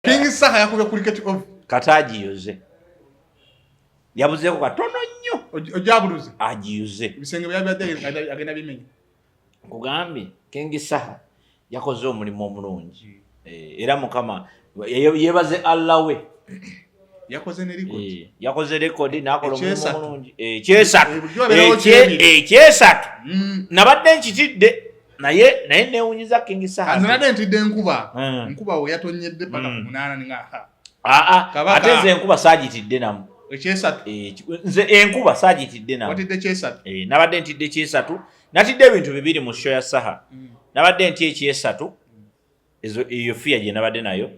King Saha yakubye Cricket Oval. Kata agiyuze, yabuzeeko katono nnyo. Ojabuluze. Agiyuze. Ebisenge byabadde agenda bimenya. Nkugambye, King Saha yakoze omulimu omulungi. Era Mukama yebaze Allah we. Yakoze ne record. Yakoze record n'akola omulimu Ekyesatu. omulungi. Ekyesatu. Bulijjo wabeerawo kyebiri. Ekyesatu nabadde nkitidde, naye newunyiza King Saha. Nze nadde ntidde enkuba. Enkuba we yatonnyedde paka ku 8 ninga ha. Aa. Kabaka. Ate nze enkuba saagitidde namu. Ekyesatu. Nze enkuba saagitidde namu. Watidde kyesatu. Nabadde ntidde kyesatu. Natidde ebintu bibiri mu show ya Saha. Nabadde ntya ekyesatu, ezo eyo fear gye nabadde nayo.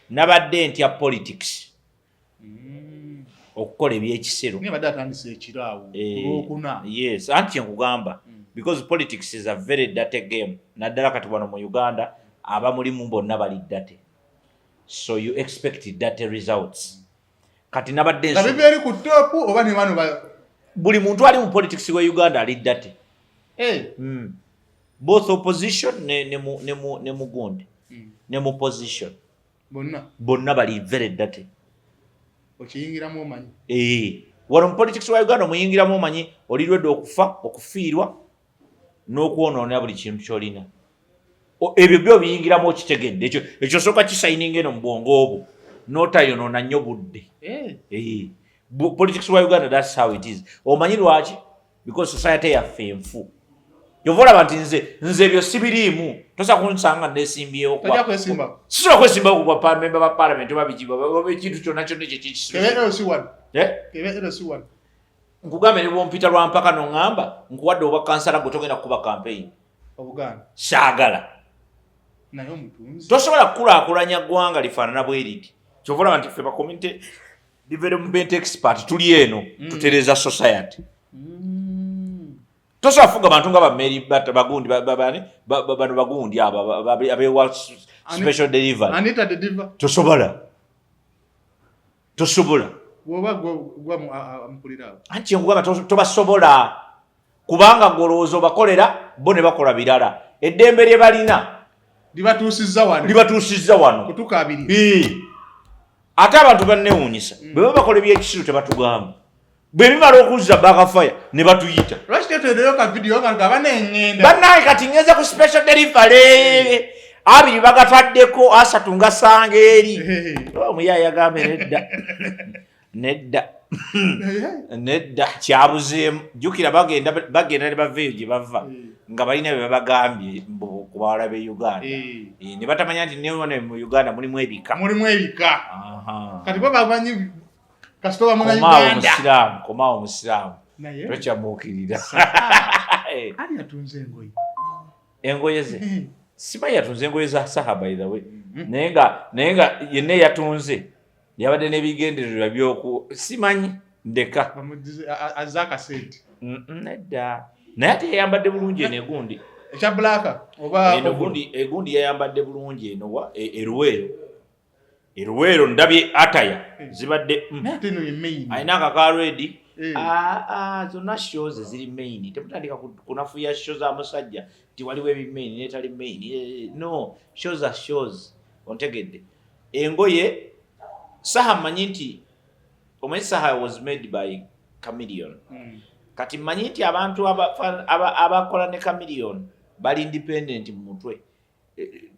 Nabadde ntya politics, okukola ebyekisiru. Naye badde atandise ekiro awo ku Lwokuna. Yes, anti kyenkugamba, because politics is a very dirty game, naddala kati wano mu Uganda abamulimu bonna bali dirty, so you expect dirty results. Kati nabadde nga biva eri ku top oba ne bano buli muntu ali mu politics wa Uganda ali dirty. Both opposition ne mu gundi ne mu position. Bonna. Bonna bali very dirty. Okiyingiramu omanyi. Wano mu politics wa Uganda omuyingiramu omanyi oli lwedde okufa, okufiirwa n'okwonoona buli kintu kyolina. Ebyo byo biyingiramu okitegedde. Ekyo sooka kisayininga eno mu bwongo obwo n'otayonoona nnyo budde. Politics wa Uganda, that's how it is. Omanyi lwaki? Because society yaffe enfu. Kyova olaba nti nze ebyo sibiriimu, tosa kunsanga nesimbyewo. Tojja kwesimba. Sisobola kwesimbawo ku memba ba parliament oba biki oba ekintu kyonna kyonna ekyo ekikisiru. Kebe LC1. Eh? Kebe LC1. Nkugambe, ne bwompita lwampaka noŋŋamba nkuwadde obwa kansala, gwe togenda kukuba campaign. Obuganda. Saagala. Naye omutunzi. Tosobola kukulaakulanya ggwanga lifaanana bwe riti. Kyova olaba nti ffe ba community development expert tuli eno tutereeza society. Tosobola kufuga bantu nga bameri bagundi bani bano bagundi abo abewa special delivery. Anita the Diva. Tosobola, tosobola. Bw'oba gwa mpulira awo. Anti nkugamba tobasobola kubanga gwolowooza obakolera, bo ne bakola birala. Eddembe lye balina libatuusizza wano. Libatuusizza wano. Kutukaabirira. Ate abantu bannewuunyisa, bwe baba bakola ebyekisiru tebatugamba, bwe bimala okuzza bakafaya ne batuyita. Lwaki tetwereyo ka vidiyo nga gaba neŋŋenda? Bannaye, kati ngeze ku special delivery, 20 bagataddeko, 30 ngasanga eri. Omuyaaya agambe nedda, nedda, nedda, kyabuzeemu. Jjukira bagenda, bagenda ne bava eyo gye bava nga balina bye babagambye mbu ku bawala b'e Uganda. Ne batamanya nti newano mu Uganda mulimu ebika. Mulimu ebika. Kati bo bamanyi kasita oba muna Komaawo Uganda. Musiraamu, komaawo musiraamu. Naye Tokyamuukirira. Ali yatunze engoye. Engoye ze simanyi yatunze engoye za Saha, by the way, naye nga yenna eyatunze yabadde n'ebigendererwa byoku simanyi ndeka. Azze akasente. Nedda, naye ate yayambadde bulungi eno egundi. Ekya black oba Eno gundi, egundi yayambadde bulungi eno wa eruweero, eruweero ndabye attire zibadde. Naye ate eno ye main. Alina akaka red. Eh. Ah, zonna show ze ziri main. Temutandika kunafuya show za musajja nti waliwo ebi main netali main. No, shows are shows, ontegedde? Engoye Saha, mmanyi nti omanyi Saha was made by Chameleon. Kati mmanyi nti abantu abakola ne Chameleon bali independent mu mutwe.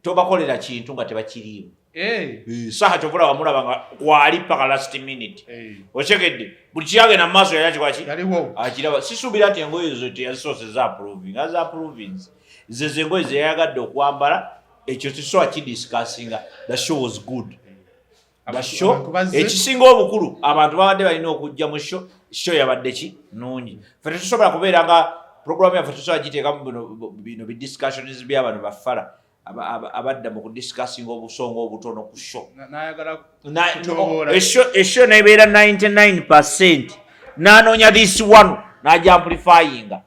Tobakolera kintu nga tebakiriimu. Saha kyovula wamulaba nga kwali paka last minute. Okyegedde? Buli kyagenda mu maaso yali akikwaki. Yaliwo. Akiraba. Sisuubira nti engoye ezo teyazisoose za approving, aza approvings ze ze engoye zeyayagadde okwambala. Ekyo tisobola kidiscussinga. The show was good, the show. Abantu bazze. Ekisinga obukulu, abantu babadde balina okujja mu show. Show yabadde ki nungi. Ffe tetusobola kubeera nga programu yaffe tusobola giteekamu bino bidiscussions byabano bafala abadda mu kudiscussinga obusonga obutono ku show. N'ayagala kutyoboola. Eshow nebeera 99, nanoonya this one n'agyamplifyinga.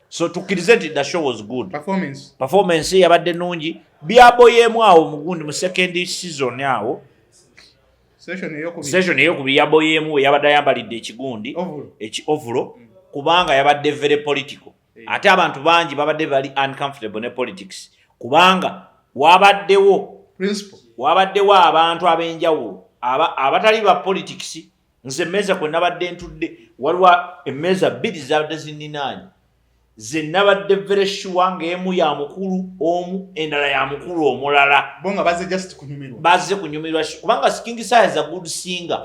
So tukkirize nti the show was good. Performance. Performance yabadde nungi. Byaboyeemu awo mugundi mu second season awo. Session eyokubiri. Session eyokubiri yaboyeemu, we yabadde ayambalidde ekigundi Overall. Eki overall, kubanga yabadde very political. Ate abantu bangi babadde bali uncomfortable ne politics kubanga wabaddewo Principal. Wabaddewo abantu ab'enjawulo abatali ba politics. Nze emmeeza kwe nabadde ntudde, waliwo emmeeza bbiri zabadde zinninaanye ze nabadde very sure ng'emu ya mukulu omu, endala ya mukulu omulala. Bo nga bazze just kunyumirwa. Bazze kunyumirwa kubanga King Saha is a good singer,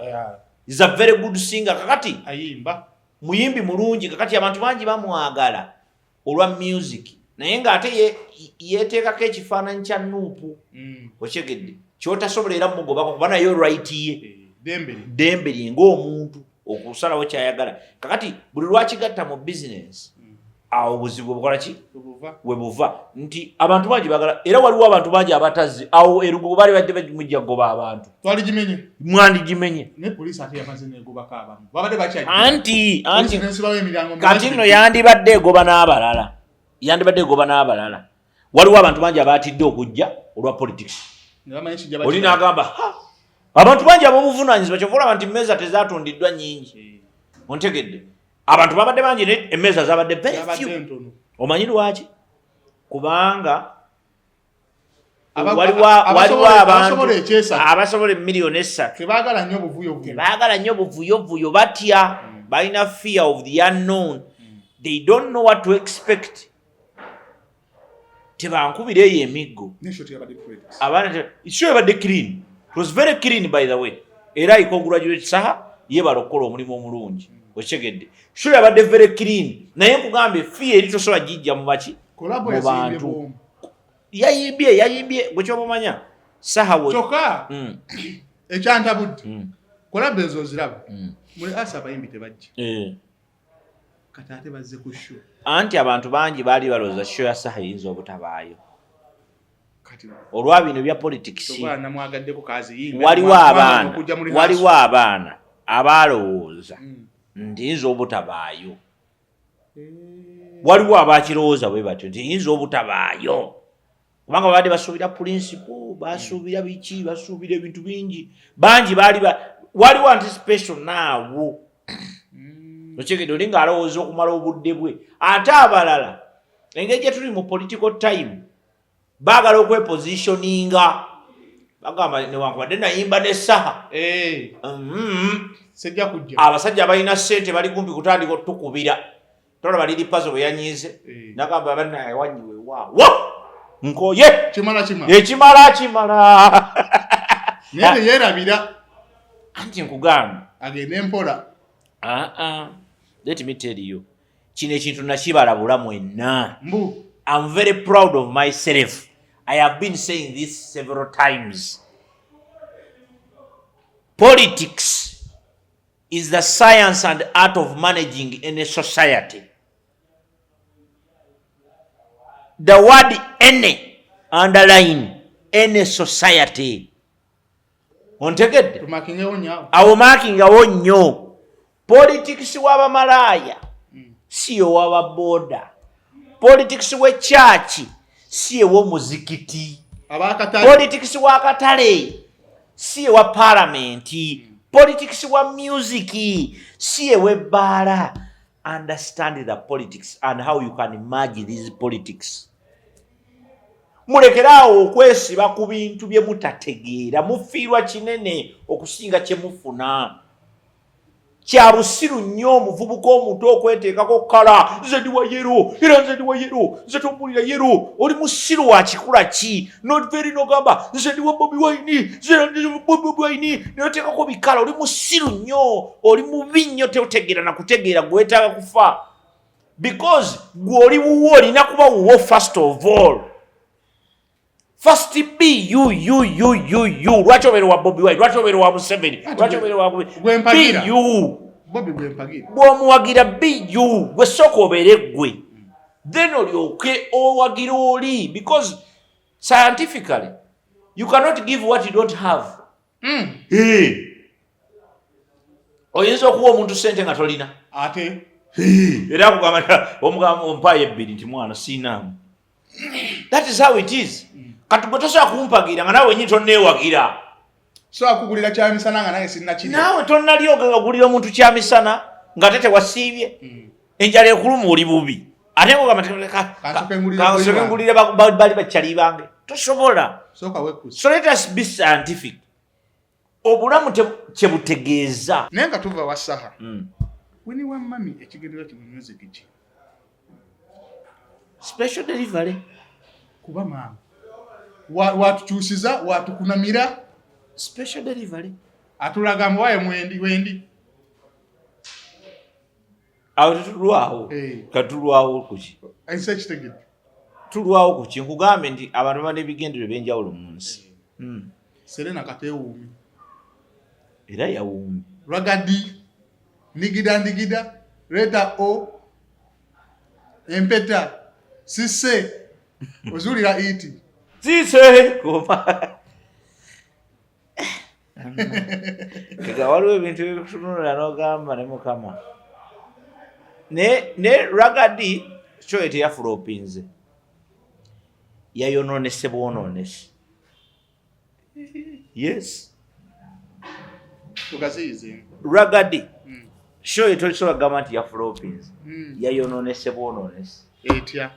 is a very good singer. Kakati ayimba. Muyimbi mulungi. Kakati abantu bangi bamwagala olwa music, naye ng'ate yeeteekako ekifaananyi kya NUP. Okyegedde? Kyotasobola era mugobako kuba naye right ye. Eh, dembe lye. Ddembe lye ng'omuntu okusalawo kyayagala. Kakati buli lwakigatta mu bizinensi, awo obuzibu bukola ki? Buva. We buva nti abantu bangi bagala, era waliwo abantu bangi abatazze awo erugogo, baali badde mujja kugoba abantu. Twaligimenye. Mwandigimenye. Naye poliisi ate yamaze negobako abamu babadde bakyajja. Anti Nesibawo emiryango. Kati nno yandibadde egoba n'abalala, yandibadde egoba n'abalala. Waliwo abantu bangi abatidde okujja olwa politics. Ne bamanyi kijja. Oli n'agamba, "Ha!" Abantu bangi ab'obuvunaanyizibwa, kyova olaba nti emmeeza tezatundiddwa nnyingi. Ontegedde? Abantu babadde bangi naye emmeeza zabadde very few. Yabadde ntono. Omanyi lwaki? Kubanga waliwo waliwo abantu Abasobola ekyesatu. Abasobola emiliyoni 3. Tebaagala nnyo buvuyovuyo. Tebaagala nnyo buvuyovuyo, batya, balina fear of the unknown. They don't know what to expect. Tebankubira eyo emiggo. Ne show teyabadde politics. Abaana show ebadde clean. It was very clean, by the way. Era I congratulate Saha, yebala okukola omulimu omulungi. Okitegedde? Show yabadde very clean, naye nkugambye fear eri tosobola gijja mu baki Collabo mu yazimbye bantu. bwomu. Yayimbye, yayimbye. Gwe kyobamanya Saha we Kyokka ekyantabudde, collabo ezo oziraba, muli asa abayimbi tebajja. Kati ate bazze ku show. Anti abantu bangi baali balowooza show ya Saha eyinza obutabaayo Kati olwa bino bya politics. Kyokka namwagaddeko kaziyimba. Waliwo abaana, okujja muri waliwo abaana abalowooza nti yinza obutabaayo. Waliwo abakirowooza bwe batyo nti yinza obutabaayo kubanga babadde basuubira Principal, basuubira biki, basuubira ebintu bingi. Bangi baali waliwo anticipation naawo. Okyegedde? Oli ng'alowooza okumala obudde bwe. Ate abalala, engeri gye tuli mu political time, baagala okwepositioninga, bagamba newankubadde nayimba ne Saha, Sejja kujja. Abasajja abalina ssente bali kumpi kutandika otukubira. Tolaba Lil Pazo bwe yanyiize? Nagamba banaye wanyiwe waawo nkoye. Kimala kimala. Ekimala kimala. Naye teyerabira. Anti nkugamba. Agende mpola. Aa, let me tell you, kino ekintu nakibalabula mwenna. Mbu. I'm very proud of myself. I have been saying this several times. Politics is the science and art of managing any society. The word "any", underline "any society". Ontegedde? Tumakingewo nyaawo. Awo maakingawo nnyo. Politics w'abamalaaya si ow'ababoda. Politics w'ekyaki si ew'omuzikiti. Abakatale. Politics w'akatale si ewa palamenti. Politics wa music si ew'ebbaala. Understand the politics and how you can merge these politics. Mulekeraawo okwesiba ku bintu bye mutategeera, mufiirwa kinene okusinga kye mufuna. Kya busiru nnyo omuvubuka omuto okweteekako kala, "Nze ndi wa yellow, era nze ndi wa yellow, nze tombulira yellow." Oli musiru wa kikula ki? Nova eri nogamba, "Nze ndi wa Bobi Wine, nze ndi wa Bobi Wine," noteekako bikala. Oli musiru nnyo, oli mubi nnyo, teotegeera nakutegeera. Gwetaaga kufa because gwe oli wuwo, olina kuba wuwo. First of all, first be you, you, you, you, you. Lwaki obeera wa Bobi Wine? Lwaki obeera wa Museveni? Lwaki obeera wa Gwe mpagira. Be you. Bobi gwe mpagira. Bw'omuwagira, be you. Gwe sooka obeere ggwe, then olyoke owagira oli, because scientifically you cannot give what you don't have. Hey. Oyinza okuwa omuntu sente nga tolina? Ate. Era akugamba, omugamba ompaayo ebbiri nti mwana siinaamu. That is how it is. Kati gwe tosobola kumpagira nga naawe wenyini tonneewagira. So akugulira kyamisana nga nange sinnakirya. Naawe tonnalyoga. Ogulira omuntu kyamisana ng'ate tewasiibye, enjala ekuluma, oli bubi, ate ngogamba Kansooke ngulire kansooke boyi. Ngulire bali bakyali bange. Tosobola. Sooka wekkuse. So let us be scientific. Obulamu kyebutegeeza. Naye nga tuva wa Saha. Winnie wa Mami ekigendererwa kye mu music ki? Special delivery. Kuba maama. Watukyusiza, watukunamira. Special delivery. Atulaga mwaye mwendi wendi. Awo tetulwawo. Katulwawo kuki? Ensi ekitegedde. Tulwawo kuki? Nkugambe nti abantu baba n'ebigendererwa eby'enjawulo mu nsi. Serena Katewuumi. Era yawuumye. Ragadi, ndigida ndigida, leeta o, empeta, sise, ozuulira iti. Sise, koma. Kega waliwo ebintu ebikutunula n'ogamba ne Mukama. Ne Ragadi show ye teyafulopinze. Yayonoonese bwonoonese. Yes. Tugaziyize. Ragadi show ye tosobola kugamba nti yafulopinze. Yayonoonese bwonoonese. Etya?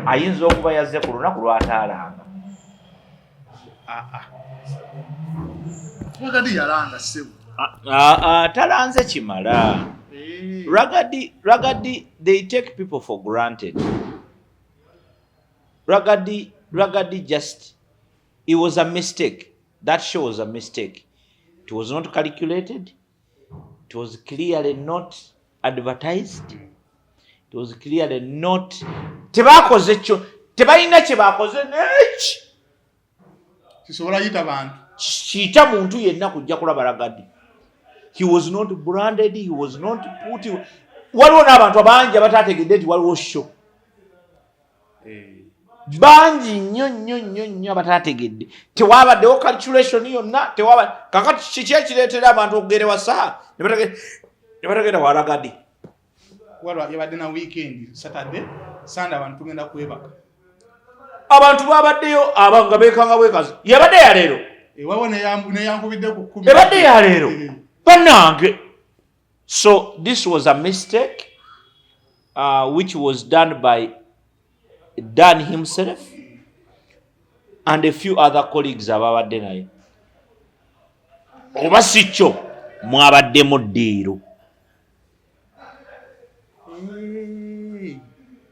Ayinza okuba yazze ku lunaku lw'ataalanga. Ragadi yalanga ssebo. Talanze kimala. Ragadi, they take people for granted. Ragadi just, it was a mistake. That show was a mistake. It was not calculated. It was clearly not advertised. It was clearly not. Tebakoze kyo, tebalina kye bakoze n'eki. Kisobola yita bantu. Kiyita muntu yenna kujja kulaba Ragadi. He was not branded, he was not put. Waliwo n'abantu abangi abataategedde nti waliwo show. Bangi nnyo nnyo nnyo nnyo abataategedde. Tewabaddewo calculation yonna, tewaba. Kakati kiki ekireetera abantu okugenda wa Saha ne batagenda wa Ragadi? Waliwo yabadde na weekend, Saturday, Sunday abantu tugenda kwebaka. Abantu babaddeyo nga beekanga bwekazi. Yabadde ya leero. Waliwo neyankubidde ku kkumi. Ebadde ya leero. Bannange. So this was a mistake, which was done by Dan himself and a few other colleagues ababadde naye. Oba si kyo mwabaddemu ddiiru.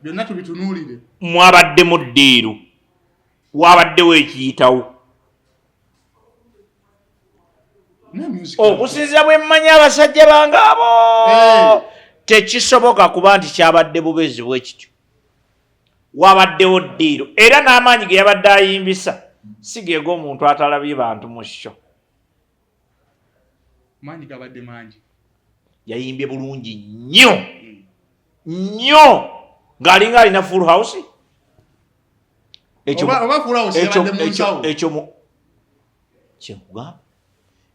Byonna tubitunuulire. Mwabaddemu ddiiru. Wabaddewo ekiyitawo. Okusinziira bwe mmanyi abasajja bange abo, tekisoboka kuba nti kyabadde bubeezi bwe kityo. Wabaddewo ddiiru era n'amaanyi ge yabadde ayimbisa si ge g'omuntu atalabye bantu mu show. Maanyi gabadde mangi. Yayimbye bulungi nnyo nnyo ng'alinga alina full house. Oba full house yabadde mu nsawo. Ekyo kyenkugamba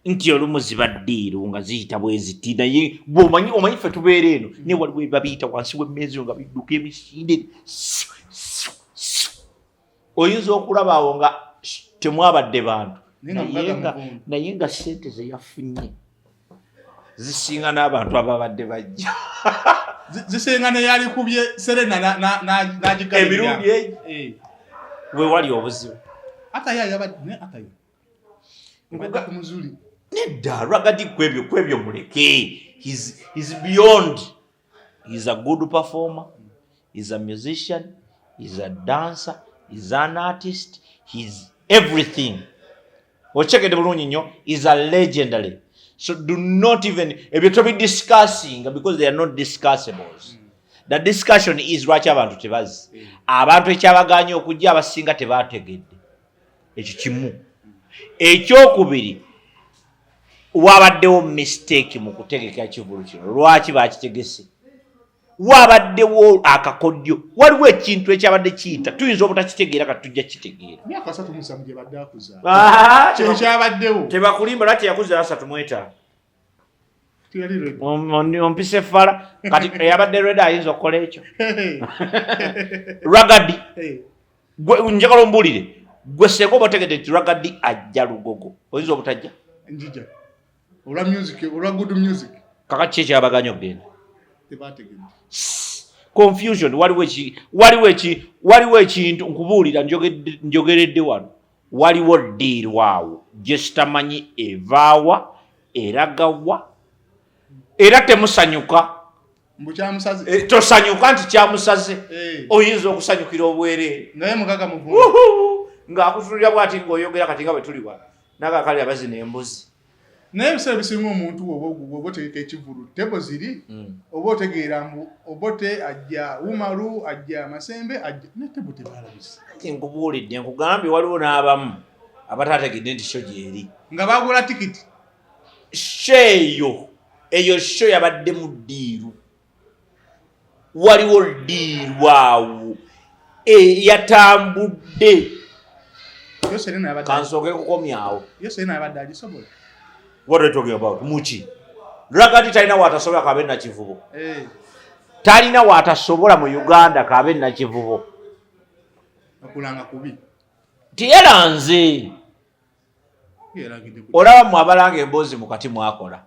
nti olumu ziba ddiiru nga ziyita bwe ziti, naye bw'omanyi omanyi ffe tubeera eno naye waliwo ebabiyita wansi w'emmeeza nga bidduka emisinde. Oyinza okulaba awo nga temwabadde bantu, naye nga ssente ze yafunye zisinga n'abantu ababadde bajja. Zisinga ne yalikubye Serena n'agigalira. Emirundi egi we wali obuzibu. Ata ye yabadde naye ata ye. Kumuzuli. Nedda, Ragadi kwebyo muleke. He's beyond. He's a good performer. He's a musician. He's a dancer. He's an artist. He's everything. Ochekedde bulungi nnyo. He's a legendary. So do not even ebyo tobi discussing because they are not discussables. The discussion is lwaki abantu tebazzi. Abantu ekyabagaanye okujja abasinga tebategedde. Ekyo kimu. Ekyokubiri, wabaddewo mistake mu kutegeka ekivvulu kino. Lwaki bakitegese? Wabaddewo akakodyo. Waliwo ekintu ekyabadde kiyita. Tuyinza obutakitegeera kati tujja kitegeera. Myaka 37 gye badde akuza. Kye kyabaddewo. Tebakulimba lwaki yakuza 35. Ompise fala kati eyabadde ready ayinza okukola ekyo. Ragadi. Gwe njagala ombuulire. Gwe ssenga oba otegedde nti Ragadi ajja Lugogo. Oyinza obutajja? Njija. Olwa music, olwa good music. Kakati ki ekyabaganya okugenda? Tebategedde. Confusion. Waliwo eki, waliwo eki, waliwo ekintu nkubuulira, njogeredde wano, waliwo deal awo gye sitamanyi evaawa, eragawa, era temusanyuka. Mbu kyamusaze. Tosanyuka nti kyamusaze. Oyinza okusanyukira obwereere. Naye mugaga muvundu. Wuhu! Ng'akutunulira bw'ati ng'oyogera kati nga bwe tuli wano, nagakali abazina embuzi. Naye ebiseera ebisinga omuntu woba otegeka ekivulu, table ziri, oba otegeera mbu Obote ajja, Umaru ajja, Masembe ajja, ne table tebalabise. Ati nkubuulidde, nkugambye waliwo n'abamu abataategedde nti show gyeri. Nga bagula tikiti. Show eyo, eyo show yabadde mu deal. Waliwo deal awo eyatambudde. Yo Serena yabadde Kansooke kukomyawo. Yo Serena yabadde agisobola. What are you talking about? Muki? Ragadi talina watasobola kabe Nakivubo. Talina watasobola mu Uganda kabe Nakivubo. Okulanga kubi. Tiyeranze. Olaba mwe abalanga emboozi mu kati mwakola.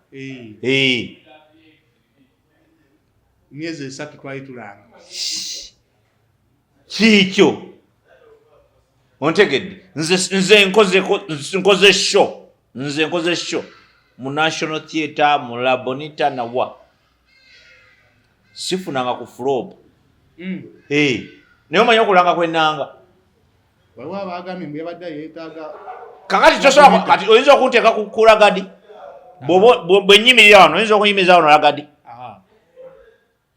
Myezi 3 twali tulanga. Kiikyo. Ontegedde. Nze nkoze show. Nze nkoze show mu National Theatre, mu La Bonita na wa. Sifunanga ku flop. Naye omanyi okulanga kw'ennanga. Waliwo abagambye mbu yabadde yeetaaga. Kakati tosobola, kati oyinza okunteeka ku Ragadi. Bwe nnyimirira wano, oyinza okunyimiriza wano Ragadi.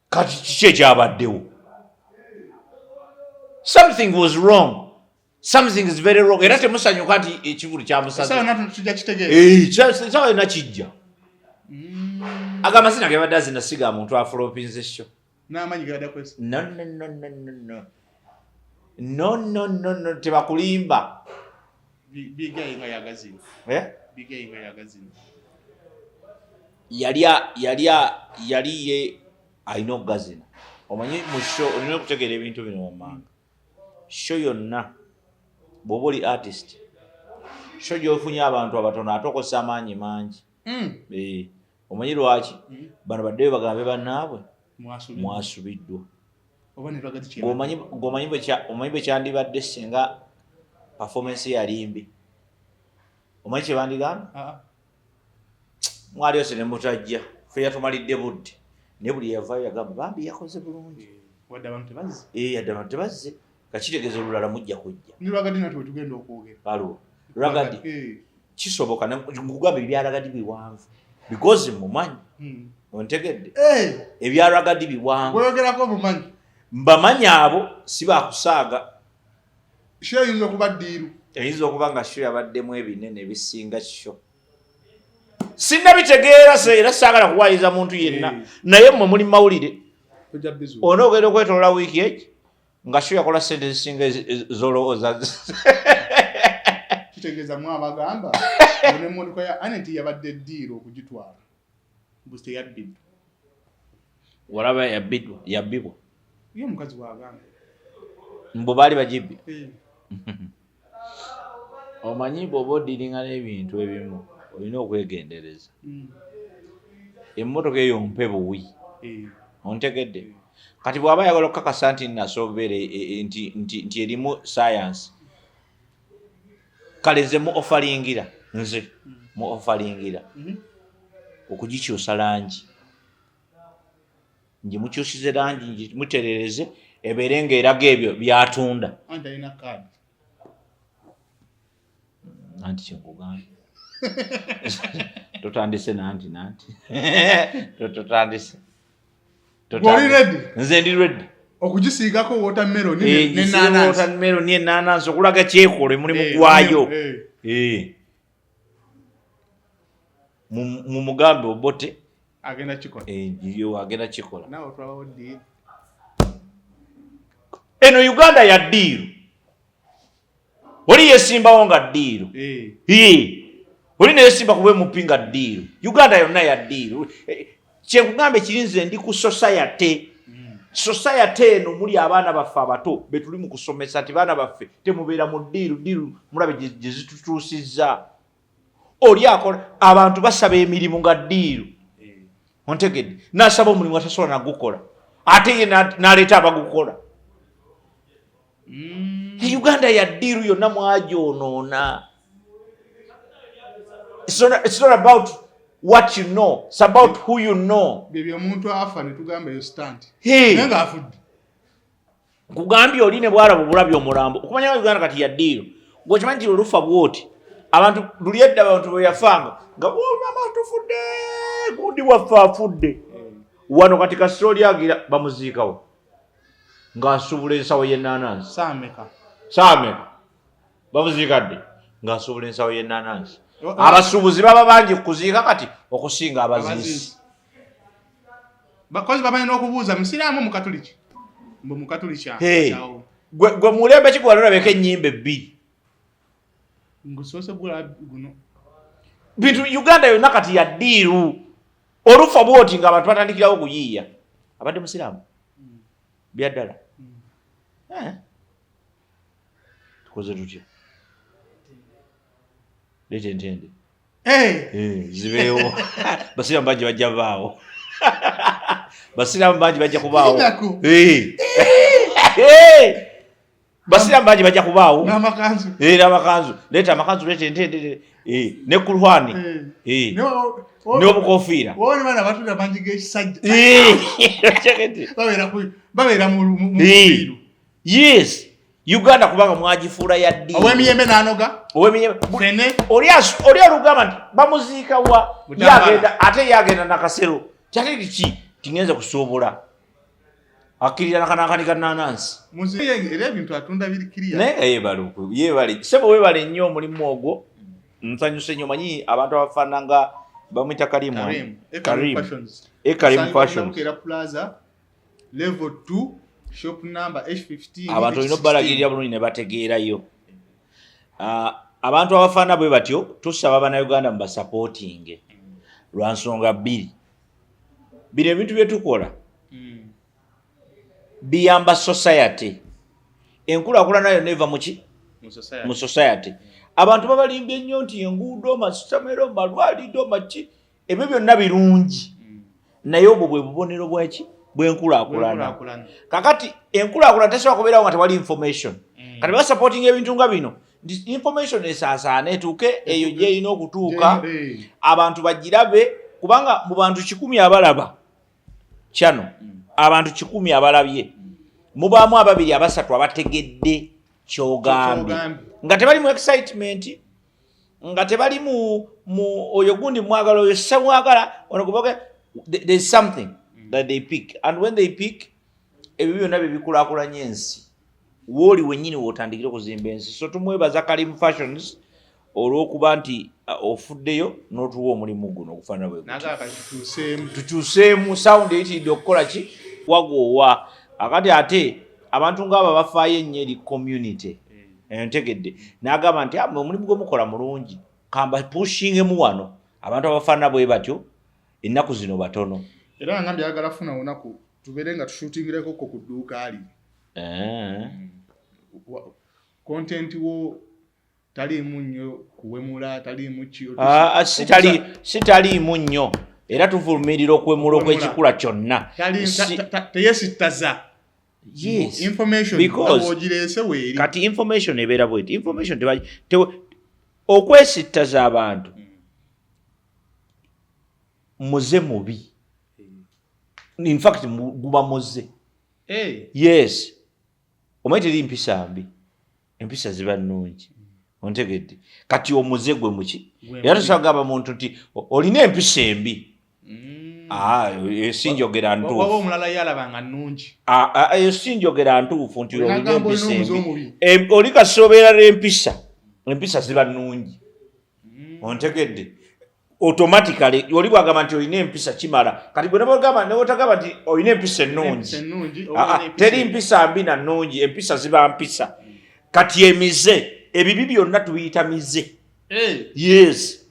Kati kiki ekyabaddewo? Something was wrong. Something is very wrong. Era temusanyuka nti ekivulu kyamusaze. Essaawa yonna tujja kitegeera. Essaawa yonna kijja. Aga amazina ge badde azina si ga muntu afulopinze show. N'amaanyi ge badde akozesa. No, no, no, no, no, no. No, no, no, no, tebakulimba. Bigayi nga yagazina. Bigayi nga yagazina. Yali ye alina okugazina. Omanyi mu show olina okutegeera ebintu bino wammanga. Show yonna bw'oba oli artist, show gy'ofunye abantu abatono ate okozesa amaanyi mangi. Omanyi lwaki? Bano baddeyo bagambe bannaabwe mwasubiddwa. Oba ne lwagati kye Ng'omanyi bwe kyandibadde singa performance yali mbi. Omanyi kye bandigamba? Mwali ose ne mutajja. Ffe yatumalidde budde. Naye buli yavaayo yagamba bambi yakoze bulungi. Wadde abantu tebazze. Yadde abantu tebazze. Kakitegeeza olulala mujja kujja. Ne Rwagadi natwe tugenda okwogera. Aliwo. Rwagadi. Kisoboka, nkugamba ebya Rwagadi biwanvu. Because mumanyi. Ontegedde? Ebya Rwagadi biwanvu. Bw'oyogerako omumanyi. Mbamanyi abo si bakusaaga. Show eyinza okuba deal. Eyinza okuba nga show yabaddemu ebinene ebisinga show. Sinnabitegeera se era saagala kuwaayiriza muntu yenna. Naye mmwe muli mawulire. Tojja bizuula. Onoogenda okwetoloola wiiki egi nga show yakola ssente ezisinga z'olowooza. Kitegeeza mwe abagamba mbu n'emmotoka ya Annet yabadde deal okugitwala. Mbu teyabbiddwa. Walaba yabbidwa, yabbibwa. Ye omukazi bw'agamba. Mbu baali bagibbye. Omanyi bw'oba odiringa n'ebintu ebimu olina okwegendereza. Emmotoka eyo mpe buwi. Ontegedde? Kati bw'aba ayagala okukakasa nti nasobeera, nti erimu science. Kale nze mu offaringira, nze mu offaringira okugikyusa langi. Ngimukyusize langi, ngimuterereze ebeere ng'eraga ebyo by'atunda. Anti alina kaadi. Anti kyenkugambye. Totandise nanti nanti. Totandise. Oli ready? Nze ndi ready. Okugisiigako watermelon ne n'ennaanansi. Watermelon n'ennaanansi okulaga kyekola omulimu gwayo. Mu mugambe Obote agenda kikola. Yo agenda kikola. Naawe otwalawo deal. Eno Uganda ya deal. Oli yesimbawo nga deal. Oli neyesimba kuba MP nga deal. Uganda yonna ya deal. Kyenkugamba ekiri nze ndi ku society. Society eno muli abaana baffe abato be tuli mu kusomesa nti baana baffe temubeera mu deal, deal mulabe gye zitutuusizza. Oli akola abantu basaba emirimu nga deal. Ontegedde? N'asaba omulimu atasobola nagukola. Ate ye n'aleeta abagukola. Uganda ya deal yonna mwagyonoona. It's not about what you know, it's about who you know. Byebyo, omuntu afa ne tugamba eyo stunt, naye ng'afudde. Nkugambye, oli ne bwalaba obulabi omulambo, okumanya nga Uganda kati ya deal. Gwekimanyi nti olufa bwoti, abantu luli edda, abantu bwe yafanga nga, "Oh, mama, tufudde, gundi waffe afudde." Wano kati kasita oli agira bamuziikawo ng'asuubula ensawo y'ennaanansi. Saameka? Saameka? Bamuziika dde ng'asuubula ensawo y'ennaanansi. Abasuubuzi baba bangi kuziika kati okusinga abaziisi. Bakozi bamanyi n'okubuuza, musiraamu, mukatuliki? Mbu mukatuliki. Hey. Gwe mulembe ki gwali olabeko ennyimba ebbiri? Ngusoose gula guno. Bintu Uganda yonna kati ya deal. Olufa bwoti nga abantu batandikirawo okuyiiya, abadde musiraamu byaddala. Eh. Tukoze tutya? Leeta entende. Eh, zibeewo. Basiraamu bangi bajja baawo, basiraamu bangi bajja kubaawo. Inaku. Eh. Eh. Basiraamu bangi bajja kubaawo. N'amakanzu. Eh, n'amakanzu. Leeta amakanzu, leeta entende, ne kulwani. N'obukofiira. Wowe bana batunda bangi g'ekisajja. Kyekete. Babeera mu bufiiru. Yes, Uganda kubanga mwagifuula ya ddiini. Ow'emiyembe n'anoga. Ow'emiyembe. Fene. Oli alugamba nti bamuziika wa? Butambala. Yagenda, ate yagenda nakasero kyate kiki tingenza kusuubula, akkirira nakanakani ka nanansi. Era ebintu atunda biri kiriya. Naye nga yeebale yeebale, sebo, weebale nnyo omulimu ogwo, nsanyuse nnyo. Manyi abantu abafaanana nga bamwita Karimu. Karim. Karim. Fashions. Ekarim Fashions. Bukera Plaza, level 2, shop number H15. Abantu olina H16. obbalagirira bulungi ne bategeerayo. Ah, abantu abafaanana bwe batyo tusaba Bannayuganda mubasapootinge lwa nsonga bbiri. Bino ebintu bye tukola biyamba society. Enkulaakulana yonna eva muki? Mu society. Mu society. Abantu babalimbye nnyo nti enguudo, masomero, malwaliro, maki, ebyo byonna birungi, naye obwo bwe bubonero bweki? Bwenkulaakulana. Bwenkulaakulana. Kakati enkulaakulana tesobola kubeerawo nga tewali information. Kati basupportinga ebintu nga bino nti information esaasaana etuuke eyo gyerina okutuuka, abantu bagirabe, kubanga mu bantu 100 abalaba kyano, abantu 100 abalabye, mubaamu ababiri, abasatu abategedde kyogambye. Kyogambye. Nga tebali mu excitement, nga tebali mu oyo gundi mwagala, oyo semwagala, ono guboge. There's something that they pick, and when they pick, ebyo byonna bye bikulaakulanya ensi. Wooli wennyini wootandikire okuzimba ensi. So tumwebaza Karim Fashions olw'okuba nti ofuddeyo n'otuwa omulimu guno okufaanana bwe guti. Nagala katukyuseemu. Tukyuseemu sound eyitiridde okukola ki wagoowa. Akati ate abantu ngaabo bafaayo ennyo eri community. Entegedde n'agamba nti, "Ah, omulimu gwe mukola mulungi, kamba pushingemu wano." Abantu abafaanana bwe batyo ennaku zino batono. Era nga mbyagala funa lunaku tubeere nga tushootingireko ko ku dduuka li. Content wo taliimu nnyo kuwemula, taliimu ki? Ah, ah, sitaliimu nnyo, era tuvumirira okuwemula okw'ekikula kyonna. Teyesittaza. Yes. Information Because- ogireese weeri. Kati information ebeera bweti, information okwesittaza abantu muze mubi. In fact guba muze. Yes, omanyi teri mpisa mbi, empisa ziba nnungi, ontegedde? Kati omuze gwe muki? Gwe Era mubi. tosobola kugamba muntu nti olina empisa embi. Ah, eyo si njogera Waba ntuufu. omulala yalaba nga nnungi. Ah, ah, eyo si njogera ntuufu nti olina Nagamba empisa olina omuze embi. omubi. Oli kasita obeera n'empisa, empisa ziba nnungi, ontegedde? Automatically oli bwagamba nti olina empisa, kimala. Kati gwe nebwogamba nebwotagamba nti olina empisa ennungi, Empisa ennungi oba Ah, ah, olina empisa teri embi. mpisa mbi na nnungi, empisa ziba mpisa. Kati emize, ebibi byonna tubiyita mize. Yes,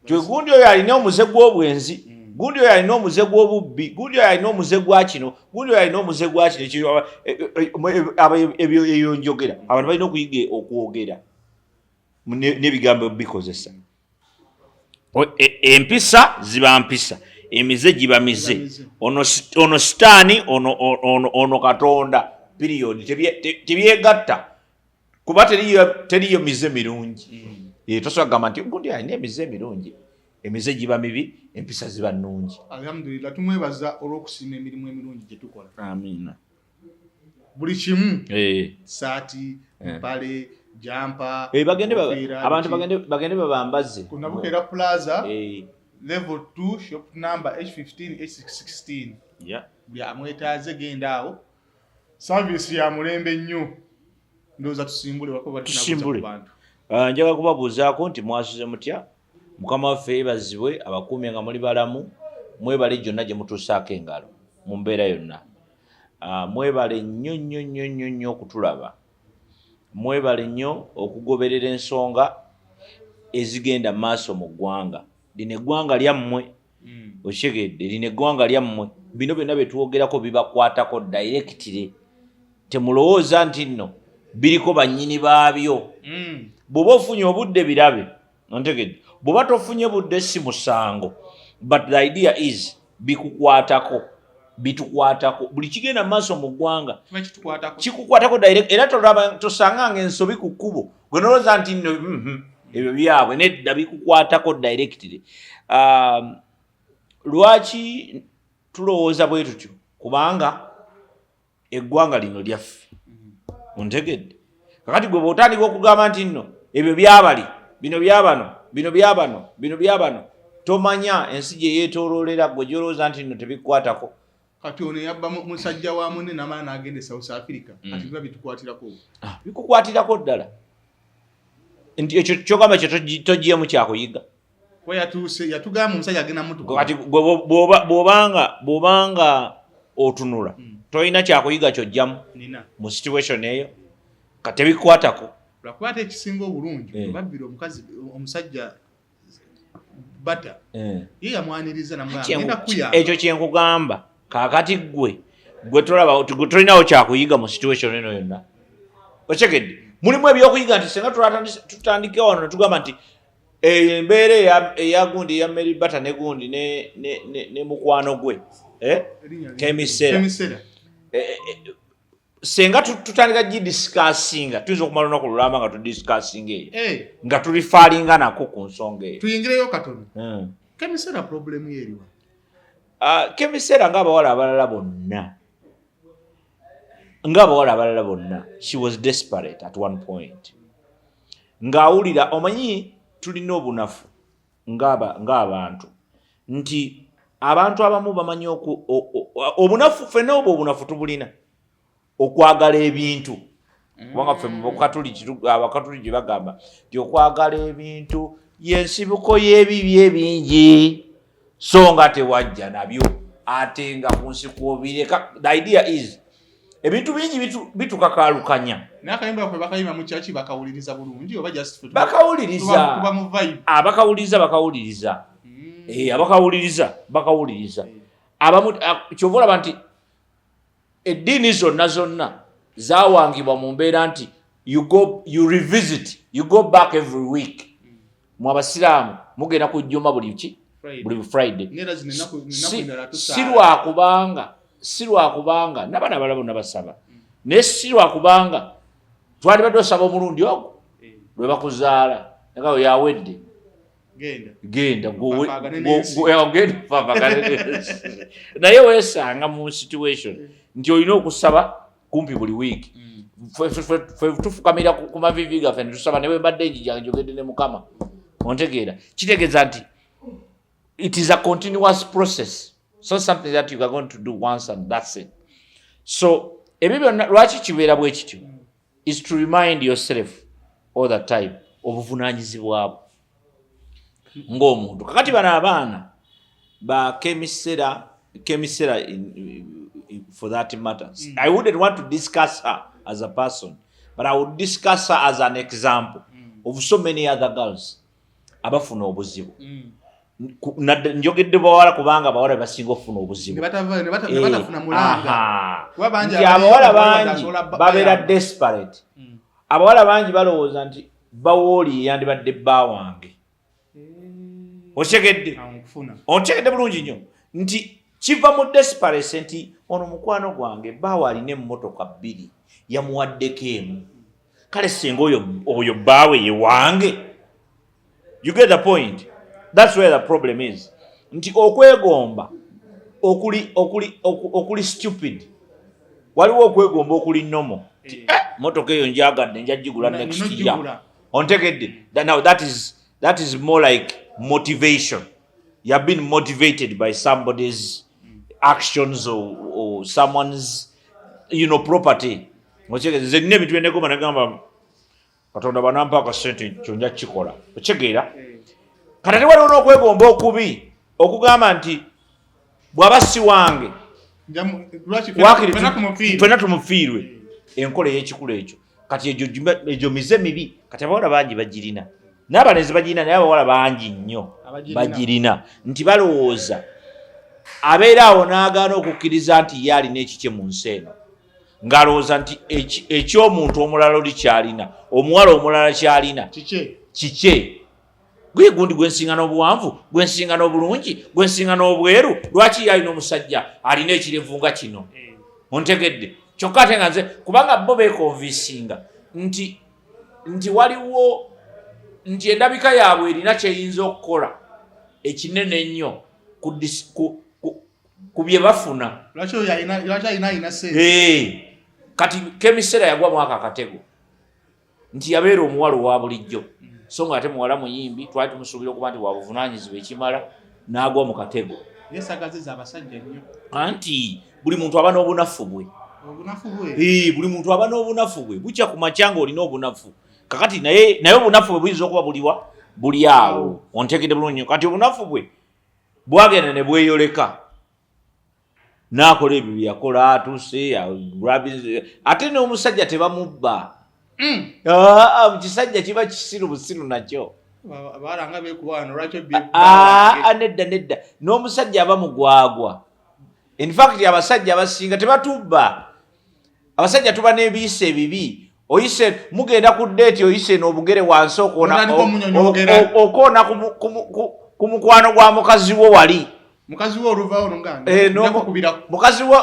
twe gundi oyo alina omuze gw'obwenzi, gundi oyo alina omuze gw'obubbi, gundi oyo alina omuze gwa kino, gundi oyo alina omuze gwa kino. Ebyo eyo njogera, abantu balina okuyiga okwogera n'ebigambo bikozesa. Empisa ziba mpisa. Emize giba mize. Mize. Ono sitaani, ono Katonda, period. Tebyegatta kuba teriyo mize mirungi. Tosobola kugamba nti gundi alina emize emirungi. Emize giba mibi, empisa ziba nnungi. Alhamdulillah, tumwebaza olw'okusiima emirimu emirungi gye tukola. Amiina. Buli kimu, saati, mpale, jumper, Bagende ofiira, abantu biki. bagende babambaze. Ku Nabukeera Plaza, level 2, shop number H15, H16. Buli amwetaaze genda awo, service ya mulembe nnyo. Ndowooza tusimbule wakuba tunabuuza Tusimbule. ku bantu. Ah, njagala kubabuuzaako nti mwasuze mutya? Mukama waffe yeebazibwe abakuumye nga muli balamu. Mwebale gyonna gye mutuusaako engalo mu mbeera yonna. Ah, mwebale nnyo nnyo nnyo nnyo nnyo okutulaba, mwebale nnyo okugoberera ensonga ezigenda mu maaso mu ggwanga lino, eggwanga lyammwe. Okitegedde? Lino eggwanga lyammwe, bino byonna bye twogerako bibakwatako directly. Temulowooza nti nno biriko bannyini baabyo. Bw'oba ofunye obudde birabe, ontegedde? Bw'oba tofunye budde si musango, but the idea is bikukwatako, bitukwatako. Buli kigenda mu maaso mu ggwanga kiba kitukwatako. Kikukwatako direct. Era tolaba tosanganga ensobi ku kkubo gwe nolowooza nti nno ebyo byabwe. Nedda, bikukwatako directly. Lwaki tulowooza bwe tutyo? Kubanga eggwanga lino lyaffe, ontegedde? Kakati gwe bw'otandika okugamba nti nno ebyo byabali, bino byabano, bino byabano, bino byabano, tomanya ensi gye yeetooloolera gwe gyolowooza nti nno tebikukwatako. Kati ono yabba musajja wa munne namala n'agenda e South Africa, kati biba bitukwatirako? Ah, bikukwatirako ddala. Nti ekyo kyogamba kyo togyemu kyakuyiga. Kuba yatuuse yatugamba omusajja agenda mutuka. Kati gwe bw'obanga otunula, tolina kyakuyiga kyojjamu Nina. mu situation eyo, katebikukwatako. Lwakuba ate ekisinga obulungi, babbira omukazi omusajja bata, ye yamwaniriza namugenda kuyamba. Ekyo kyenkugamba. Kaakati gwe tolaba, gwe tolinawo kyakuyiga mu situation eno yonna, okitegedde? Mulimu ebyokuyiga nti senga tutandike wano netugamba nti eyo embeera eya gundi, eya Mary Bata ne gundi ne mukwano gwe, eh? Erinnya lye. Kemisera. Kemisera. Senga tutandika gidiscussinga, tuyinza okumala olunaku lulamba nga tudiscussinga eyo, nga tulifaalinga nako ku nsonga eyo. Tuyingireyo katono. Kemisera problem ye eriwa? Ah, Kemisera ng'abawala abalala bonna, ng'abawala abalala bonna, she was desperate at one point, ng'awulira, omanyi tulina obunafu ng'abantu nti abantu abamu bamanyi obunafu, ffenna obwo obunafu tubulina, okwagala ebintu, kubanga ffe mu Abakatuliki gye bagamba nti okwagala ebintu yensibuko y'ebibi ebingi, so nga tewajja nabyo ate nga ku nsi kwobireka. The idea is ebintu bingi bitukakalukanya. Naye akayimba kwe bakayimba mu kyaki bakawuliriza bulungi oba just ffe Bakawuliriza. tuba mu vibe? Abakawuliriza bakawuliriza. Abakawuliriza bakawuliriza. Abamu kyova olaba nti eddiini zonna zonna zawangibwa mu mbeera nti you go, you revisit, you go back every week. Mu Abasiraamu mugenda ku jjuma buli ki? Friday. Buli Friday. Neera zino ennaku endala Si tusaala. lwakubanga n'abaana abalala bonna basaba, naye si lwakubanga twalibadde osaba omulundi ogwo lwe bakuzaala nga yawedde. Genda. Genda. Fafaagane n'ensi. Genda fafaagane n'ensi. Naye weesanga mu situation nti olina okusaba kumpi buli wiiki. Ffe tufukamira ku mavivi gaffe ne tusaba, ne bwe mbadde njija njogedde ne Mukama, ontegeera? Kitegeeza nti it is a continuous process, so something that you are going to do once and that's it. So ebyo byonna lwaki kibeera bwe kityo is to remind yourself all the time obuvunaanyizibwa bwo ng'omuntu. Kakati bano abaana ba Kemisera, Kemisera for that matter, I wouldn't want to discuss her as a person, but I would discuss her as an example of so many other girls abafuna obuzibu. Njogedde bawala kubanga abawala basinga okufuna obuzibu. Ne batafuna mulanga. Kuba bangi Nti abawala abali bangi asobola babeera bayamba. desperate. Abawala bangi balowooza nti bawooli yandibadde bba wange, okitegedde? Awo nkufuna. Okitegedde bulungi nnyo. Nti kiva mu desperate nti ono mukwano gwange, bbaawe alina emmotoka bbiri, yamuwaddeko emu, kale singa oyo bbaawe ye wange. You get the point? That's where the problem is, nti okwegomba okuli stupid. Waliwo okwegomba okuli normal. Motoka eyo njagadde, njagigula next year. Ontegedde? Now that is more like motivation. You have been motivated by somebody's actions or someone's property. Nze nina ebintu byenegomba, nagamba Katonda banampa akasente, kyo nja kukikola. Okitegeera? Kati ate waliwo n'okwegomba okubi okugamba nti bw'aba si wange, wakiri fenna tumufiirwe. Enkola ey'ekikulu ekyo kati egyo mize mibi. Kati abawala bangi bagirina, n'abalenzi bagirina, naye abawala bangi nnyo bagirina, nti balowooza abeera awo n'agaana okukkiriza nti ye alina ekikye mu nsi eno, ng'alowooza nti eky'omuntu omulala oli kyalina, omuwala omulala kyalina kikye. Gwe gundi gwensinga n'obuwanvu, gwensinga n'obulungi, gwensinga n'obweru, lwaki ye alina omusajja alina ekirevu nga kino? Ontegedde? Kyokka ate nga nze, kubanga bo beeconvincinga nti waliwo nti endabika yaabwe erina kyeyinza okukola ekinene ennyo ku bye bafuna. Kati Kemisera yagwa mwaka akatego nti yabeera omuwala owa bulijjo, so nga ate muwala muyimbi, twali tumusuubira okuba nti wabuvunanyizibwa ekimala, n'agwa mu katego. Anti buli muntu aba n'obunafu bwe. Buli muntu aba n'obunafu bwe. Bukya ku makya nga olina obunafu. Kakati naye obunafu bwe buyinza okuba buliwa buli awo. Ontegedde bulungi? Kati obunafu bwe bwagenda ne bweyoleka, n'akola ebyo byeyakola, atuuse ate n'omusajja tebamubba. Ah, kisajja kiba kisiru busiru nakyo. Ah, nedda, nedda, n'omusajja aba mugwagwa. In fact, abasajja abasinga tebatubba. Abasajja tuba n'ebiyisa ebibi. Oyise mugenda ku date, oyise n'obugere wansi, okoona ku mukwano gwa mukazi wo wali. Mukazi wo oluvaawo. Mukazi wo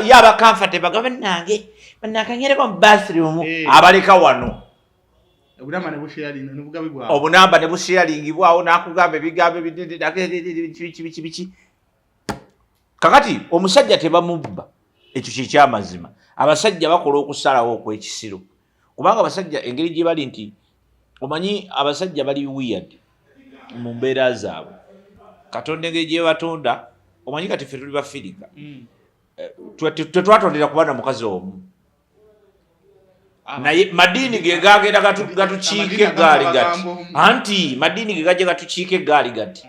yaba comfortable, bagamba nange bannakanyereko mu bathroom, abaleka wano. Obunamba ne busharingibwawo, n'akugamba ebigambo biki biki biki. Kakati omusajja tebamubba, ekyo kyekyamazima. Abasajja bakola okusalawo okw'ekisiru, kubanga abasajja engeri gye bali nti omanyi abasajja bali weird mu mbeera zaabwe. Katonda engeri gye batonda, omanyi kati ffe tuli bafirika, tetwatondera kuba na mukazi omu, naye madiini ge gagenda gatukiika eggaali gati. Anti madiini ge gajja gatukiika eggaali gati.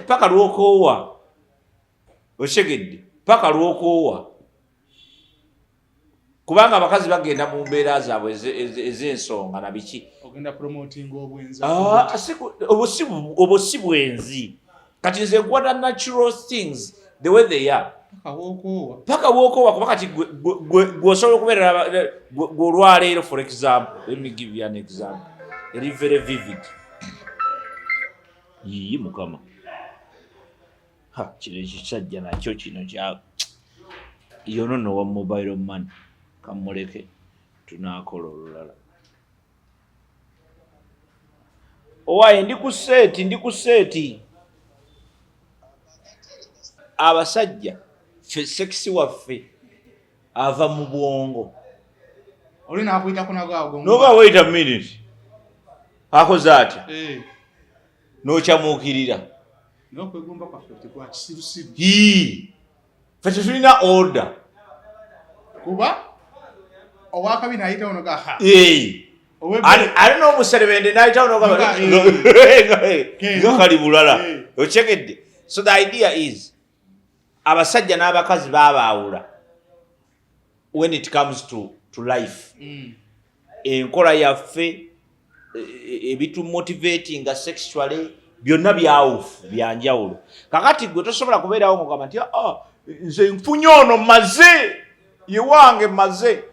Paka lwokoowa. Okitegedde? Paka lwokoowa, kubanga abakazi bagenda mu mbeera zaabwe ez'ensonga na biki. Obwo si bwenzi. Kati nze nkwata natural things the way they are, paka wokoowa. Kuba kati gwe osobola okubeera gwe olwaleero, for example, let me give you an example eri very vivid. Yiyi mukama, ha, kino ekisajja nakyo kino kya yono no wa mobile money, kamuleke tunakola olulala. Owaaye, ndi ku set, ndi ku set. Abasajja ffe sex waffe ava mu bwongo. Oli nakuyitako nagaago. Noba wait a minute, akoze atya? N'okyamuukirira. N'okwegomba kwaffe tekwa kisirusiru. Ffe tetulina order. Kuba owakabi nayitawo nogaha. Ali n'omuserebende nayitawo nogamba nga kali bulala. Okyegedde? So the idea is abasajja n'abakazi babaawula when it comes to life. Enkola yaffe, ebitumotivatinga sexually byonna byawufu, byanjawulo. Kakati gwe tosobola kubeerawo ng'ogamba nti, "Ah, nze nfunye ono, maze ye wange, maze."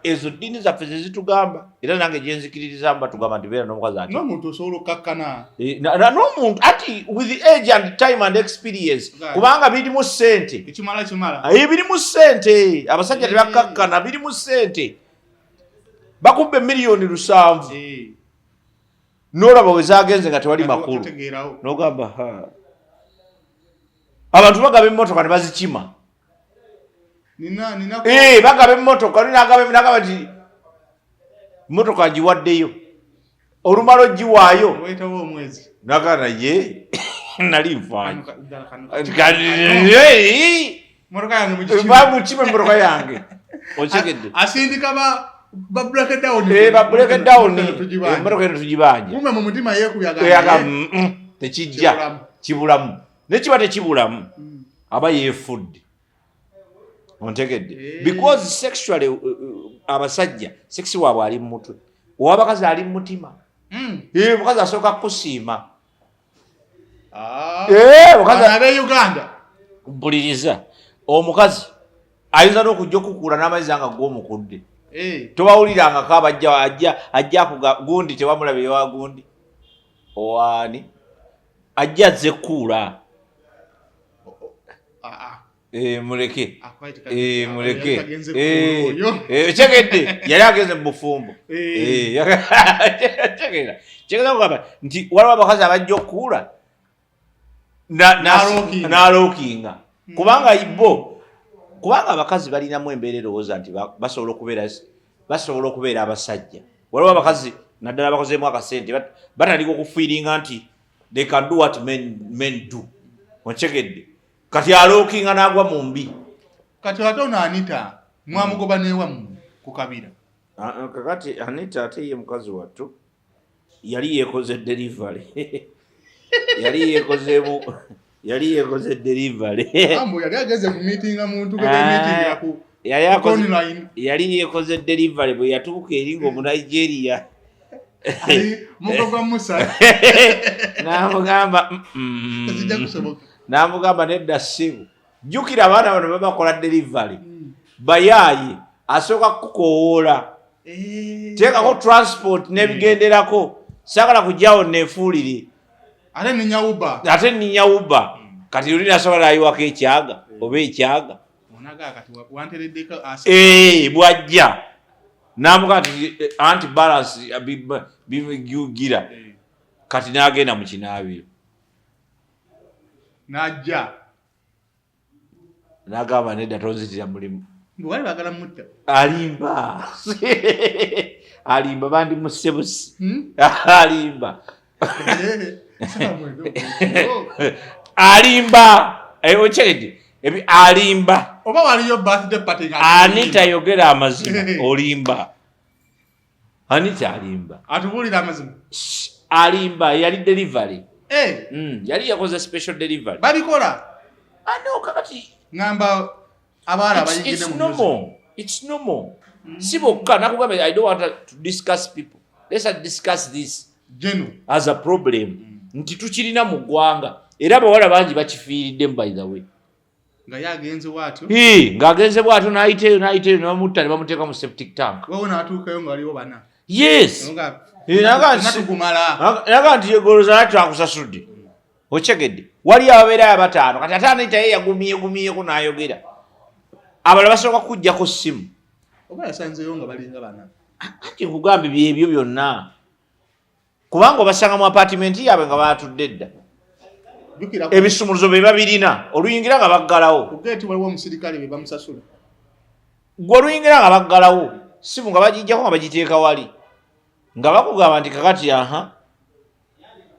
Ezo ddiini zaffe ze zitugamba, era nange gyenzikiririzaamu, batugamba nti beera n'omukazi ati N'omuntu osobola okkakkana. N'omuntu ati with the age and time and experience, kubanga birimu ssente. Ekimala kimala. Birimu ssente. Abasajja tebakkakkana, birimu ssente. Bakubba 7,000,000, n'olaba we zagenze nga tewali makulu. Totegeerawo. N'ogamba, "Ha." Abantu bagaba emmotoka ne bazikima. Nina Bagaba emmotoka, oli n'agamba nti mmotoka ngiwaddeyo, olumala ogiwaayo, wayitawo omwezi. Nagaa naye nali nfaanyi. Ddala kano. Motoka yange mugikime. Mukima emmotoka yange, okitegedde? Asindika ba break down. Ba break down. Tugibanja. Emmotoka eno tugibanja. Kumbe mu mutima yeekubya. Eyaga, tekijja. Kibulamu. Kibulamu, naye kiba tekibulamu, aba yeefudde, ontegedde? Because sexually, abasajja sex waabwe ali mu mutwe, owabakazi ali mu mutima. Omukazi asooka kukusiima. Ah. Omukazi Bano ab'e Uganda. Mpuliriza, omukazi ayinza n'okujja okukuula n'amazzi nga gw'omukudde. Tobawulirangako abajja ajja akuga gundi, tewamulabye ewa gundi owaani, ajja azze kuula. Ah, ah. Muleke. Akwati Muleke. yali tagenze kuula oyo. Okyegedde, yali agenze mu bufumbo. Kyegera kyegeza kugamba nti waliwo abakazi abajja okukuula N'alookinga. N'alookinga, kubanga bo, kubanga abakazi balinamu embeera erowooza nti basobola okubeera abasajja. Waliwo abakazi naddala bakozeemu akasente, batandika okufeelinga nti they can do what men do, okyegedde? Kati alookinga n'agwa mu mbi. Kati ate ono Anita mwamugoba n'ewammwe ku Kabira. Ah, ah, kakati Anita ate ye mukazi wattu yali yeekoze delivery, yali yeekozeemu, yali yeekoze delivery. Ambo yali agenze ku meetinga muntu gwe meetingira ku Yali ku akoze online. Yali yeekoze delivery, bwe yatuuka eri ng'Omunigeria Ali mugo gwa Musa. N'amugamba, Tekijja kusoboka. N'amugamba, nedda ssibu, jjukira abaana bano babakola delivery bayaaye, asooka kukukoowoola, teekako transport n'ebigenderako, saagala kujjawo neefuulire. Ate ninya Uber. Ate ninya Uber. Kati oli nasobola nayiwako ekyaga oba ekyaga. Onaga kati wantereddeko Bwajja n'amugamba nti anti balance bigira. Kati n'agenda mu kinaabiro. N'ajja. N'agamba, nedda, tonzitira mulimu. Mbu bali baagala mutta. Alimba, alimba, bandi musebusi. Alimba. Samuel, Alimba. Okyegedde? Alimba. Oba waliyo birthday party nga Anita yogera amazima, olimba. Anita alimba. Atubuulira amazima. Shh, alimba, yali delivery. Yali yakoze special delivery. Babikola. Ano kakati Ngamba abaala abayingidde it's mu music. normal, it's normal. Si bokka, nakugamba, I don't want to discuss people, let's us discuss this Geno. as a problem nti tukirina mu ggwanga, era abawala bangi bakifiiriddemu, by the way. Nga ye agenze bw'atyo. Hii, ng'agenze bw'atyo n'ayita eyo n'ayita eyo ne bamutta ne bamuteeka mu septic tank. Wewe n'atuukayo nga waliwo bana. Yes. Nga Naga nti tugumala. Naga nti yegoloza ati akusasudde, okyegedde? Waliyo ababeerayo abataano. Kati ate Anita ye yagumyegumyeko n'ayogera, abalala basooka kujjako ssimu. Oba yasanzeyo nga balinga bana. Anti nkugambye, byebyo byonna, kubanga obasanga mu apartment yaabwe nga baatudde dda. Jjukira Ebisumuluzo be babirina, oluyingira nga baggalawo. Ku geeti waliwo omusirikale be bamusasula. Gwe oluyingira nga baggalawo, simu nga bagijjako nga bagiteeka wali, nga bakugamba nti kakati aha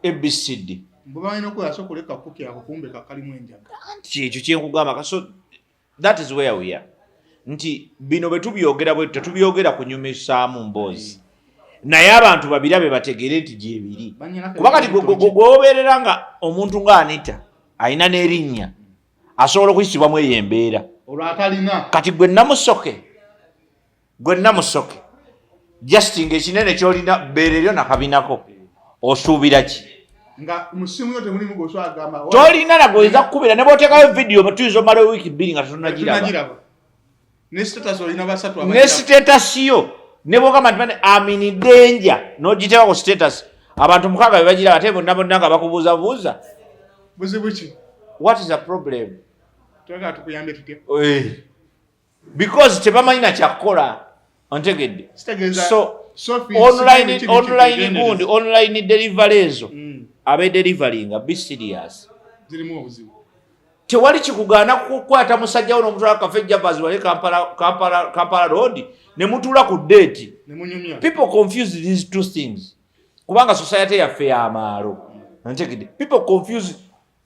ABCD. Bwe balina okukola, asooka oleka kuki ako kumbe kakalimu enjaga. Anti ekyo kyenkugamba. So that is where we are, nti bino bwe tubyogera bwe tetubyogera kunyumisaamu mboozi, naye abantu babirabe bategeere nti gyebiri. Kuba kati gwobeerera nga omuntu nga Anita alina n'erinnya, asobola okuyisibwamu eyo embeera. Olwo atalina? Kati gwe namusoke, gwe namusoke, just nga ekinene kyolina bbeere eryo nakabinako, osuubira ki? Nga mu ssimu yo temulimu gwosobola agamba. Tolina nagwe oyinza kukubira, ne bw'oteekayo vidiyo tuyinza omala wiiki 2 nga tetunagiraba. Tunagiraba. Ne status olina basatu. Ne Abajja. Status yo ne bwogamba nti, "Bane, I'm in danger," n'ogiteeka ku status, abantu 6 be bagiraba, ate bonna bonna nga bakubuuzabuuza. Buzibu ki? What is the problem? Twagala tukuyambe tutya? Eh. Because tebamanyi nakyakukola, ontegedde? Kitegeeza So, Sophie, online kiki online kiki gundi, online delivery ezo, abedeliveringa, be serious. Zirimu obuzibu. Tewali kikugaana kukwata musajja wo n'omutwala Cafe Javas wali Kampala Road ne mutuula ku date. Ne munyumya. People confuse these two things kubanga society yaffe yamaalo, ontegedde? People confuse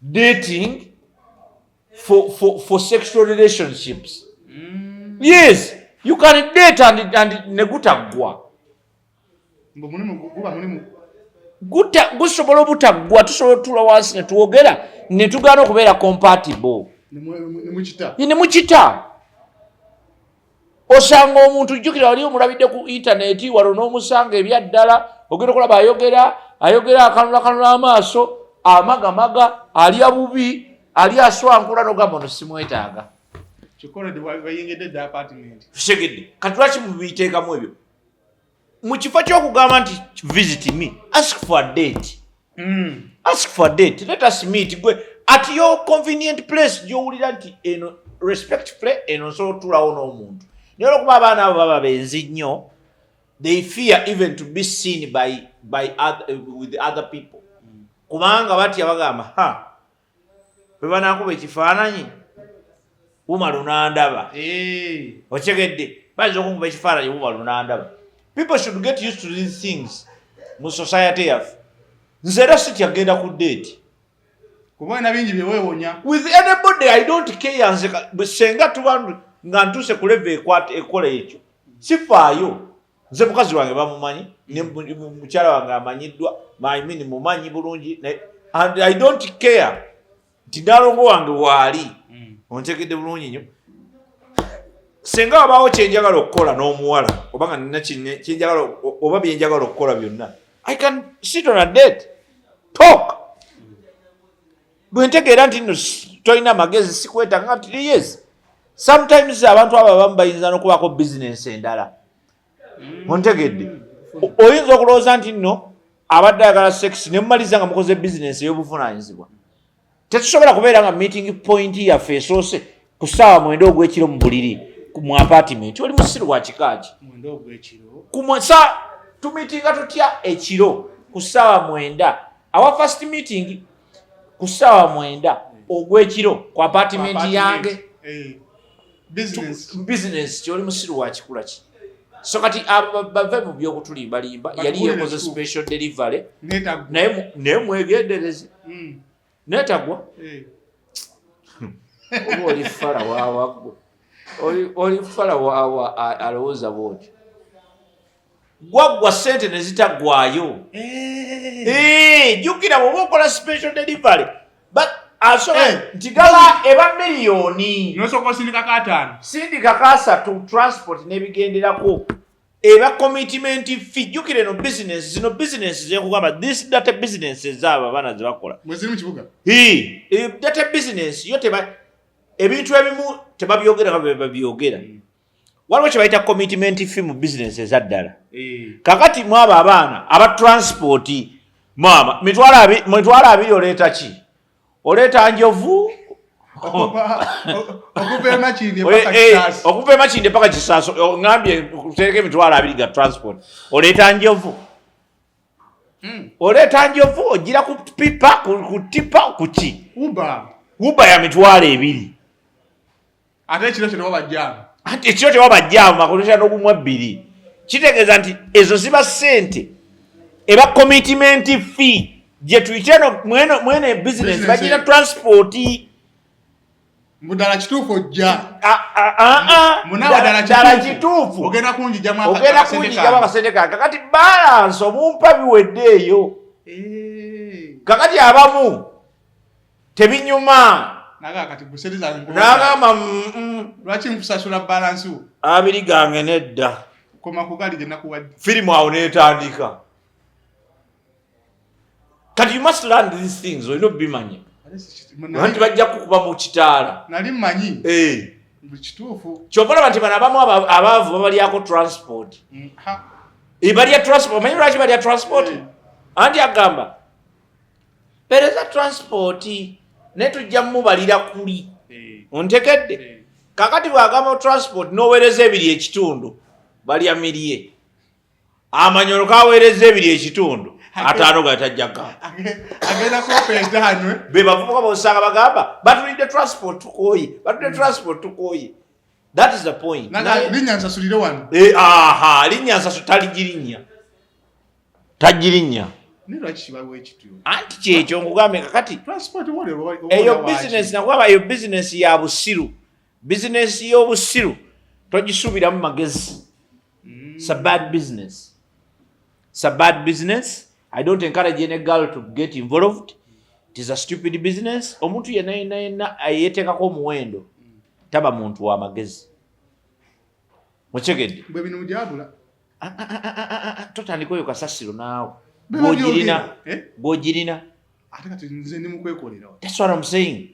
dating for sexual relationships. Yes, you can date and ne gutaggwa. Mbu mulimu, guba mulimu. Gusobola obutaggwa. Tusobola otuula wansi ne twogera ne tugaana okubeera compatible. Ne mukita. Ne mukita. Osanga omuntu, jjukira wali omulabidde ku intaneti wano n'omusanga ebyaddala, ogenda okulaba ayogera ayogera, akanula kanula amaaso, amagamaga, alya bubi, ali aswankula, nogamba ono simwetaaga. Kikoledde, bayingidde dda apartment. Kitegedde? Kati lwaki mubiteekamu ebyo mu kifo ky'okugamba nti visit me? Ask for a date. Ask for a date, let us meet gwe at your convenient place gy'owulira nti eno respectfully eno nsobola otuulawo n'omuntu. Naye olwokuba abaana abo baba benzi nnyo, they fear even to be seen by other, with other people, kubanga batya, bagamba, "Ha, bwe banaakuba ekifaananyi wuma lunandaba." Eh. Okitegedde? Bayinza okunkuba ekifaananyi wuma lunandaba. People should get used to these things mu society yaffe. Nze era sitya genda ku date. Kuba olina bingi bye weewonya. With anybody, I don't care. Nze senga tuba nga ntuuse ku level ekwata ekola ekyo, sifaayo. Nze mukazi wange bamumanyi, ne mukyala wange amanyiddwa, I mean, mumanyi bulungi, and I don't care nti nalongo wange waali. Ontegedde bulungi nnyo? Senga wabaawo kyenjagala okukola n'omuwala, oba nga nina kyenjagala oba byenjagala okukola byonna, I can sit on a date, talk. Bwe ntegeera nti nno tolina magezi, sikwetaaga, nti yes, sometimes abantu abo abamu bayinza n'okubaako bizinensi endala, ontegedde? Oyinza okulowooza nti nno abadde ayagala sex, ne mumaliza nga mukoze bizinensi ey'obuvunaanyizibwa. Tetusobola kubeera nga meeting point yaffe esoose ku ssaawa 9 ogw'ekiro mu buliri mu apartment. Oli musiru wa kika ki? 9 ogw'ekiro. Kumwesa tumitinga tutya ekiro ku ssaawa 9? Our first meeting ku ssaawa 9 ogw'ekiro ku apartment yange. Eh. Business. Business kyoli musiru wa kikula ki? So kati abo bave mu byokutulimbalimba. Yali Batubuulire yekoze ekituufu. special delivery. Neetagwa. Naye mwegendereze. Neetagwa. Eh. Oba oli fala waawa gwe, oli fala waawa alowooza bwotyo, gwaggwa sente ne zitaggwayo. Eh. Eh, jjukira bw'oba okola special delivery but asobola Eh. nti gaba eba miliyoni. Nosooka osindika kataano. Sindika kasatu, transport n'ebigenderako, eba commitment fee. Jjukira eno business, zino business zenkugamba, this data business ezaabo abaana ze bakola. Mweziri mu kibuga. Hii, data business yo teba, ebintu ebimu tebabyogera nga bwe babyogera. Waliwo kye bayita commitment fee mu business ezaddala. Eh. Kakati mwabo abaana aba transport, maama, 20,000 oleeta ki? Oleeta njovu? Okuva emakindi paka Kisaasi. Okuva emakindi paka Kisaasi, ŋambye kutereka 20,000 ga transport, oleeta njovu? Oleeta njovu, ogira ku pipa, ku tipa, ku ki? Uber. Uber ya 20,000. Ate ekiro kino wabajjaamu. Anti ekiro tewabajjaamu, makuleta n'ogumu ebbiri. Kitegeeza nti ezo ziba ssente, eba commitment fee gye tuyite eno mwene business. Business, bagira eh. transport. Mbu ddala kituufu ojja? Ah, ah, ah. Munaaba ddala ddala kituufu? Kituufu. Ogenda kunjijamu Ogenda akasente kunjijamu kange. akasente kange. Kakati balance omumpa biwedde eyo. Eh. Kakati abamu tebinyuma. Naga kati gwe sente zange N'agamba, Lwaki nkusasula balance wo? 20 gange nedda. Koma ku gali gye nakuwadde. Firimu awo n'etandika. Kati you must learn these things, olina obimanya. Ate si Anti bajja kukuba mu kitaala. Nali mmanyi. Eh. Kituufu. Kyova olaba nti bano abamu abaavu babalyako transport. Balya transport. Omanyi lwaki balya transport? Anti agamba pereza transport naye tujja mubalira kuli. Ontegedde? Kakati bwagamba transport n'oweereza 2.5, balya mirye amanyolo kaweereza 2.5, 5 gatajjaka. Agenda kopa 5. Be bavubuka bosanga bagamba batulidde transport tukooye, batulidde transport tukooye. That is the point. Linnya nsasulire wano. Aha, linnya nsasu taligirinnya, tagirinnya. Anti kyekyo nkugambye kakati eyo business, nakugamba eyo business ya busiru. Business y'obusiru togisuubiramu magezi. It's a bad business. It's a bad business. I don't encourage any girl to get involved. It is a stupid business. Omuntu yenna yenna yenna yeeteekako omuwendo taba muntu wa magezi. Mukyegedde? Bwe bino mugyabula. Totandika oyo kasasiro naawe. Gw'ogirina. Gw'ogirina. Ate kati nze ndi mu kwekolera. That's what I'm saying.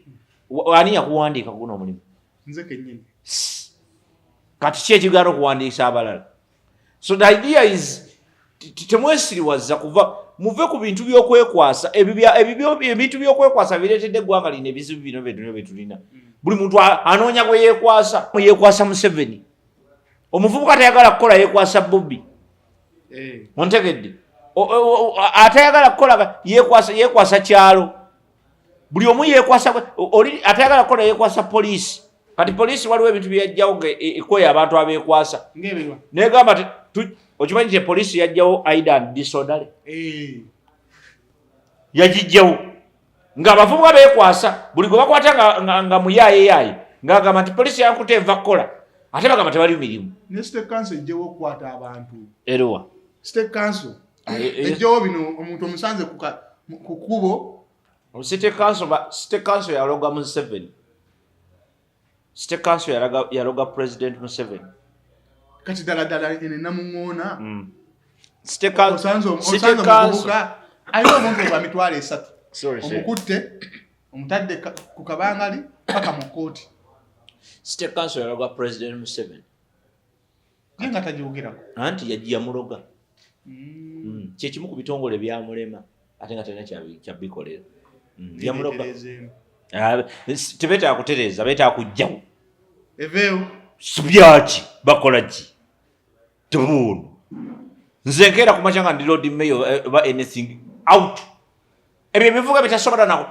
Ani yakuwandiika guno omulimu? Nze kennyini. Kati ki ekigaana okuwandiisa abalala? So the idea is temwesiriwaza kuva muve ku bintu by'okwekwasa. Ebintu by'okwekwasa bireetedde eggwanga lino ebizibu bino byetulina byetulina. Buli muntu anoonya gwe yeekwasa. Yeekwasa Museveni. Omuvubuka tayagala kukola, yeekwasa Bobi. Ontegedde? Atayagala kukola yeekwasa kyalo. Buli omu yeekwasa oli atayagala kukola yeekwasa poliisi. Kati poliisi waliwo ebintu byeyajjawo ekoya abantu abeekwasa. Negamba okimanyi nti poliisi yajjawo idle and disorderly. Yagijjawo ng'abavubuka beekwasa buli gwe bakwata nga muyaaye yaaye ng'agamba nti poliisi yankuta eva kukola, ate bagamba tebali mirimu. Ne state council ejjewo okukwata abantu. Eruwa? State council ejjewo bino, omuntu omusanze ku kkubo. City council yaloga Museveni. City council yaloga President Museveni. Kati ddala ddala ene namuŋoona. Osanze omuvubuka alina omuntu gwa 300,000, omukutte omutadde ku kabangali paka mu kkooti. City council yaloga President Museveni. Ye nga tagyogerako. Anti yamuloga. Kyekimu ku bitongole byamulema ate nga talina kyabikolera. Yamuloga. Tebeetaaga kutereeza, beetaaga kujjawo. Eveewo. Byaki bakola ki tebuuno. Nze nkeera ku makya nga ndi Lord Mayor oba anything out, ebyo ebivuga bitasobola nako.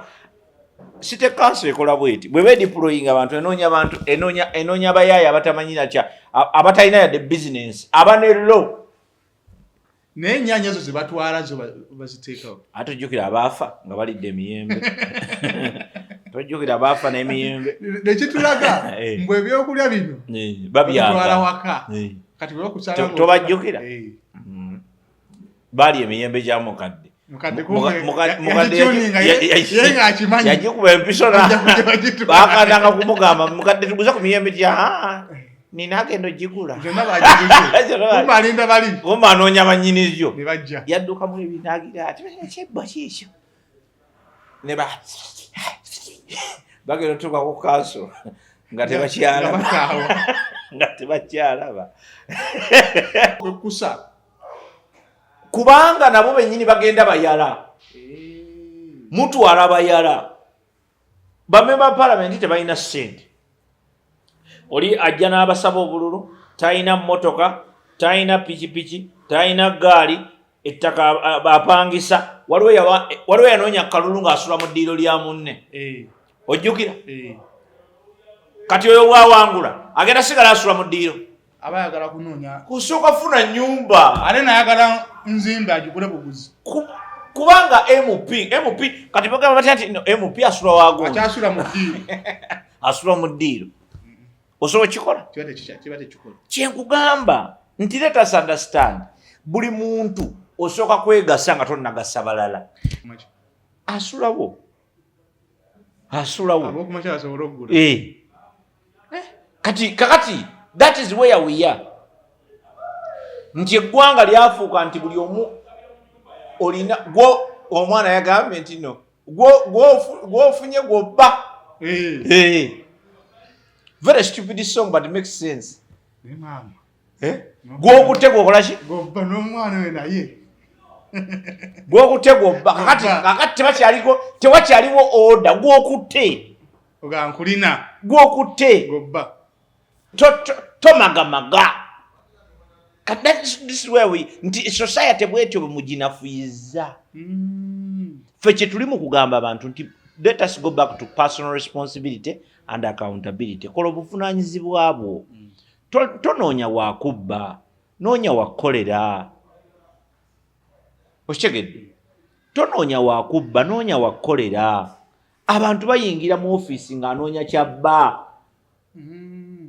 City council ekola bweti: bwe bedeploying abantu, enoonya abantu, enoonya abayaaya abatamanyi nakya, abatalina yadde business, abanello. Naye ennyanya ezo zebatwala zo baziteekawo. Ate ojjukira abaafa nga balidde emiyembe? Tojjukira abaafa n'emiyembe? Nekitulaga mbw ebyokulya bino babitwala waka. Kati tobajjukira? Baali emiyembe gya mukadde. Yagikuba empiso, bakandanga kumugamba, "Mukadde, tuguze ku miyembe." Tya, nina agenda ogigula. Kumba anoonya bannyinizyo. Yaddukamu ebinagira ati kyebbwa kiikyo ne bagenda otuuka ku kanso nga tebakyalaba, nga tebakyalaba. Kwekusa. Kubanga nabo bennyini bagenda bayala, mutwala bayala. Bamemba palamenti tebalina ssente. Oli ajja n'abasaba obululu, talina mmotoka, talina pikipiki, talina gaali, ettaka apangisa. Waliwo yanoonya kalulu ng'asula mu ddiiro lya munne. Ojjukira? Kati oyo bwawangula agenda sigala asula mu ddiiro. Aba ayagala kunoonya. Kusooka funa nyumba. Ate nayagala nzimbe agigule buguzi. Kubanga MP kati bagamba batya nti no, MP asula wagundi. Akyasula mu ddiiro. Asula mu ddiiro, osobola okikola? Kiba tekikola. Kyenkugamba nti let us understand, buli muntu osooka kwegasa nga tonnagasa balala. Asulawo, asulawo. Abokumakya basobole okugula. Eh. Kati kakati that is where we are, nti eggwanga lyafuuka nti buli omu olina gwo. Omwana yagambye nti no, gwofunye gwobba. Eh. Very stupid song, but it makes sense. Gwokutte gwokola ki? Gobba n'omwana we naye. Gwokutte gwobba. Kakati tewakyaliwo order. Gwokutte. Oga nkulina. Gwokutte. Gobba. Tomagamaga. This is where we nti society bwetyo bwe muginafuyiza. Ffe kye tuli mu kugamba abantu nti let us go back to personal responsibility and accountability. Kola obuvunaanyizibwa bwo. Tonoonya wakubba, noonya wakukolera. Okitegedde? Tonoonya wakubba, noonya wakukolera. Abantu bayingira mu ofiisi ng'anoonya kyabba.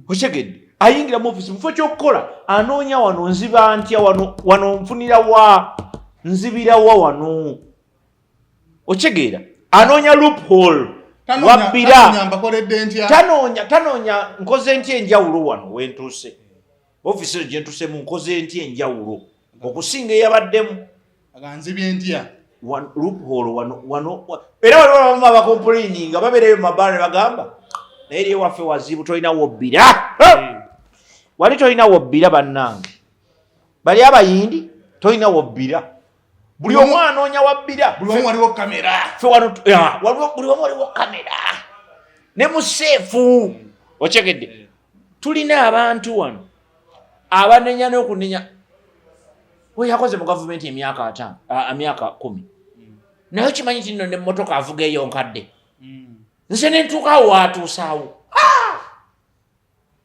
Okitegedde? Ayingira mu ofiisi mu kifo ky'okukola anoonya wano nziba ntya, wano nfunira wa, nzibira wa wano. Okitegeera? Anoonya loophole. Wabbira. Tanoonya nkoze ntya enjawulo wano wentuuse. Ofiisi eyo gye ntuusemu nkoze ntya enjawulo okusinga eyabaddemu. Aganzibye ntya. Loophole wano. Era waliwo abamu abakomplaininga babeereyo mu mabaala ne bagamba naye eri ewaffe wazibu tolina wobbira. Wali tolina wobbira bannange. Bali abayindi tolina wobbira. Buli omu anoonya wabbira. Buli omu waliwo kamera. Ffe wano buli omu waliwo kamera. Ne mu seefu. Okitegedde? Tulina abantu wano abanenya n'okunenya. We yakoze mu gavumenti emyaka 5, emyaka 10. Naye okimanyi nti nno n'emmotoka avuga eyo nkadde. Nze ne ntuuka awo waatuusaawo.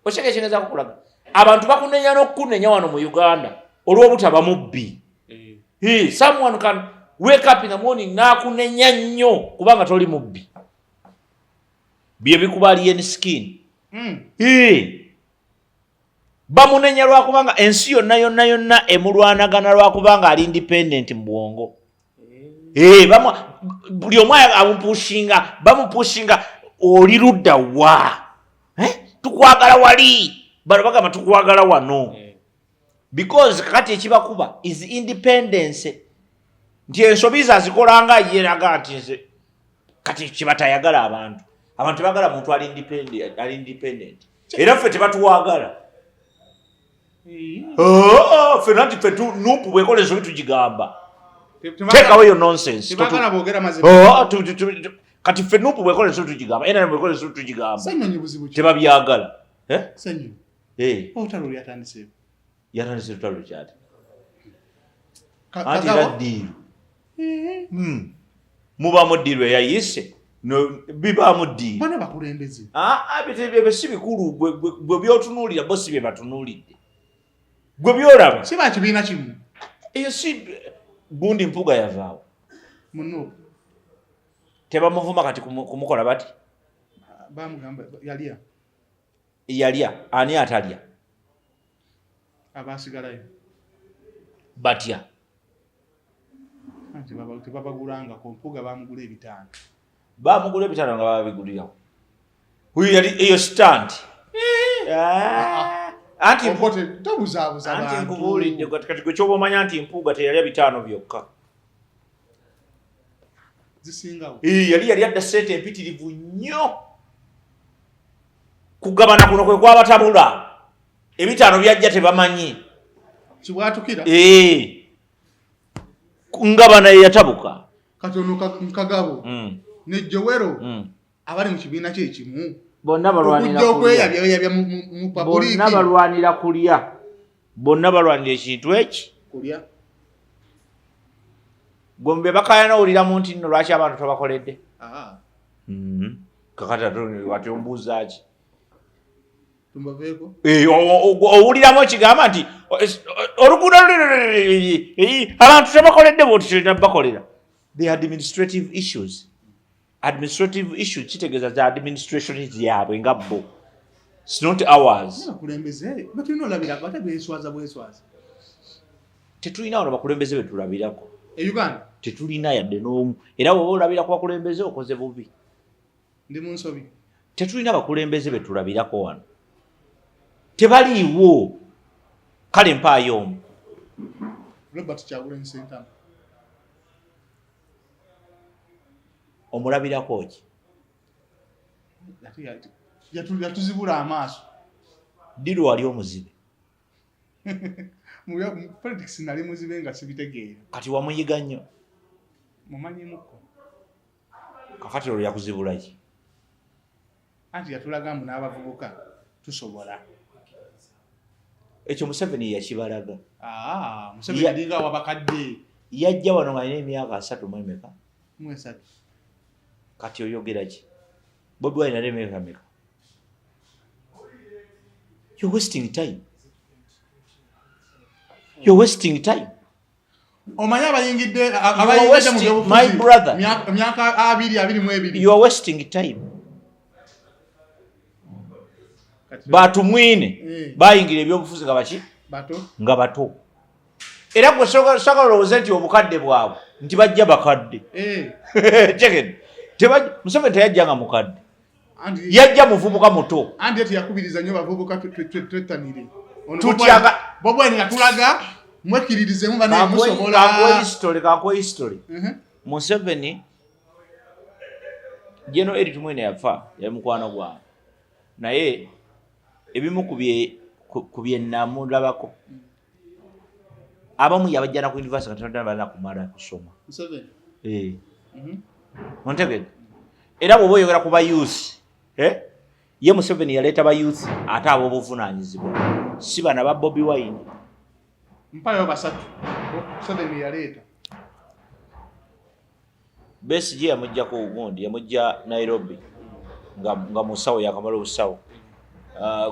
Okitegedde kye ngezaako kulaga? Abantu bakunenya n'okukunenya wano mu Uganda olw'obutaba mubbi. Someone can wake up in the morning n'akunenya nnyo kubanga toli mubbi. Bye bikuba alien skin. Bamunenya lwakubanga ensi yonna yonna yonna emulwanagana lwakubanga ali independent mu bwongo. Buli omu amupushinga, bamupushinga oli ludda wa? Tukwagala wali. Bano bagamba tukwagala wano. Because kakati ekibakuba is independence. Nti ensobi zazikola nga yeraga nti nze kati kibatayagala abantu. Abantu tebagala muntu ali independent, ali independent. Era ffe tebatuwagala. Ffe nanti ffe NUP bw'ekola ensobi tugigamba. Take away your nonsense. Tebagala boogera mazima. Kati ffe NUP bw'ekola ensobi tugigamba. NRM bw'ekola ensobi tugigamba. Ssenyonyi buzibu ki? Tebabyagala. Ssenyonyi. Olutalo lwe yatandiseewo. Yatandise lutalo kyati. Anti era ddiiru. Mubaamu ddiiru eyayise. Bibaamu ddiiru. Bonna bakulembeze. Ebyo si bikulu. Gwe by'otunuulira bo si bye batunuulidde. Gwe by'olaba. Si ba kibiina kimu. Eyo si gundi Mpuuga yavaawo. Muno. Tebamuvuma kati kumukola bati? Bamugamba yalya. Yalya. Ani atalya? Abaasigalayo. Batya? Anti tebabagulangako, Mpuuga bamugula 5. Bamugula 5 nga babigulirawo. Oyo yali eyo stand. Anti Obote tobuzaabuza anti bantu. Nkubuulidde kati gwe ky'oba omanya nti Mpuuga teyalya 5 byokka. Zisingawo. Yali adda ssente empitirivu nnyo. Kugabana kuno kwe kwabatabula. 5 byajja tebamanyi. Kibwatukira? Ngabana ye yatabuka. Kati ono Kagabo ne Joel abali mu kibiina kye kimu. Bonna balwanira Okujja kulya. okweyabya mu public. Bonna balwanira kulya. Bonna balwanira ekintu eki? Kulya. Gwe bye bakaayana owuliramu nti nno lwaki abantu tobakoledde? Kakati ate wati ombuuza ki? Tumbaveeko. Owuliramu ekigamba nti, oluguudo luli, abantu tebakoledde bw'oti tulina bakolera. The administrative issues. Administrative issues kitegeeza za administration yaabwe nga bo. It's not ours. Abakulembeze batulina olabirako ate beeswaza bweswaza. Tetulina wano bakulembeze be tulabirako. E Uganda? Tetulina yadde n'omu. Era bw'oba olabira ku bakulembeze okoze bubi. Ndi mu nsobi. Tetulina bakulembeze be tulabirako wano. Tebaliiwo. Kale mpaayo omu. Robert Kyagulanyi Ssentamu. Omulabirako ki? Ate Yatuzibula amaaso. Ddi lwali omuzibe? Mu politics nali muzibe nga sibitegeera. Kati wamuyiga nnyo? Mumanyimuko. Kakati olwo yakuzibula ki? Anti yatulaga mbu n'abavubuka tusobola. Ekyo Museveni yakibalaga. Ah, Museveni alinga wabakadde. Yajja wano ng'alina emyaka 30 mu emeka? Mu esatu. Kati oyogera ki? Bobi Wine alina emyaka meka? You're wasting time. You're wasting time. Omanyi abayingidde mu byobufuzi my brother, myaka 22. You are wasting time. Batumwine bayingira ebyobufuzi nga baki? Bato. Nga bato. Era gwe soka olowooze nti obukadde bwabwe nti bajja bakadde. Check. Museveni teyajja nga mukadde. Yajja muvubuka muto. Anti eti yakubiriza nnyo bavubuka twettanire. Tutyanga Bobi Wine yatulaga mwekkiririzemu banaye musobola. Kankuwe history. Museveni General Elly Tumwine yafa, yali mukwano gwange. Naye ebimu ku bye namulabako abamu yabajja na ku university nga tebadda balina kumala kusoma. Museveni. Ontegedde? Era bw'oba oyogera ku ba youth, ye Museveni yaleeta ba youth ate ab'obuvunaanyizibwa, si bana ba Bobi Wine. Mpayo basatu Museveni yaleeta. Besigye yamujja ku gundi, yamujja Nairobi nga musawo yakamala obusawo.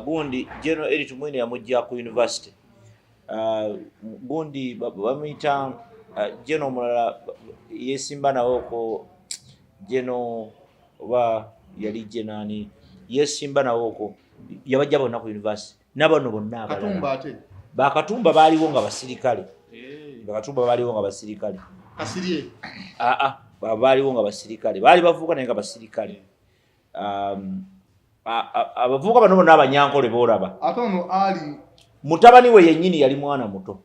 Gundi General Elly Tumwine yamujja ku university. Gundi bamuyita General omulala yesimba nawe okwo General oba yali Jenani yesimba nawe okwo yabajja bonna ku university n'abano bonna abalala. Katumba ate? Bakatumba baaliwo nga basirikale. Bakatumba baaliwo nga basirikale. Kasirye? Baaliwo nga basirikale. Baali bavubuka naye nga basirikale. Abavubuka bano bonna abanyankole boolaba. Ate ono ali mutabani we yennyini yali mwana muto.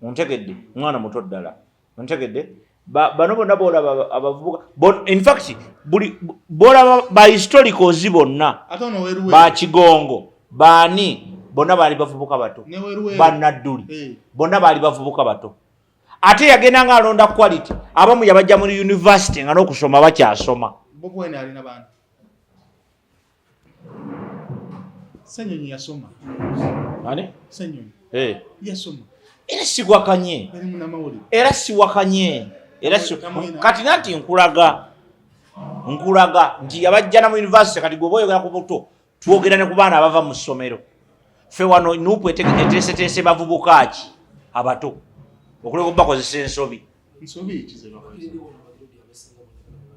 Ontegedde? Mwana muto ddala. Ontegedde? Bano bonna boolaba abavubuka. In fact, buli boolaba ba historicals bonna. Ate ono weruwe. Ba Kigongo, baani bonna baali bavubuka bato. Ne weruwe. Ba Nadduli. Bonna baali bavubuka bato. Ate yagenda nga alonda quality. Abamu yabajja mu university nga n'okusoma bakyasoma. Bobi Wine alina baani? Ssenyonyi yasoma. Ani? Ssenyonyi. Yasoma. Era siwakanye. Yali munnamawulire. Era siwakanye. Era kati nanti nkulaga. Nkulaga nti yabajja na mu university kati gwe oyogera ku buto twogera ne ku baana abava mu ssomero. Ffe wano NUP eteeseteese bavubuka ki abato okuleka okubakozesa ensobi. Nsobi ki ze bakozesa?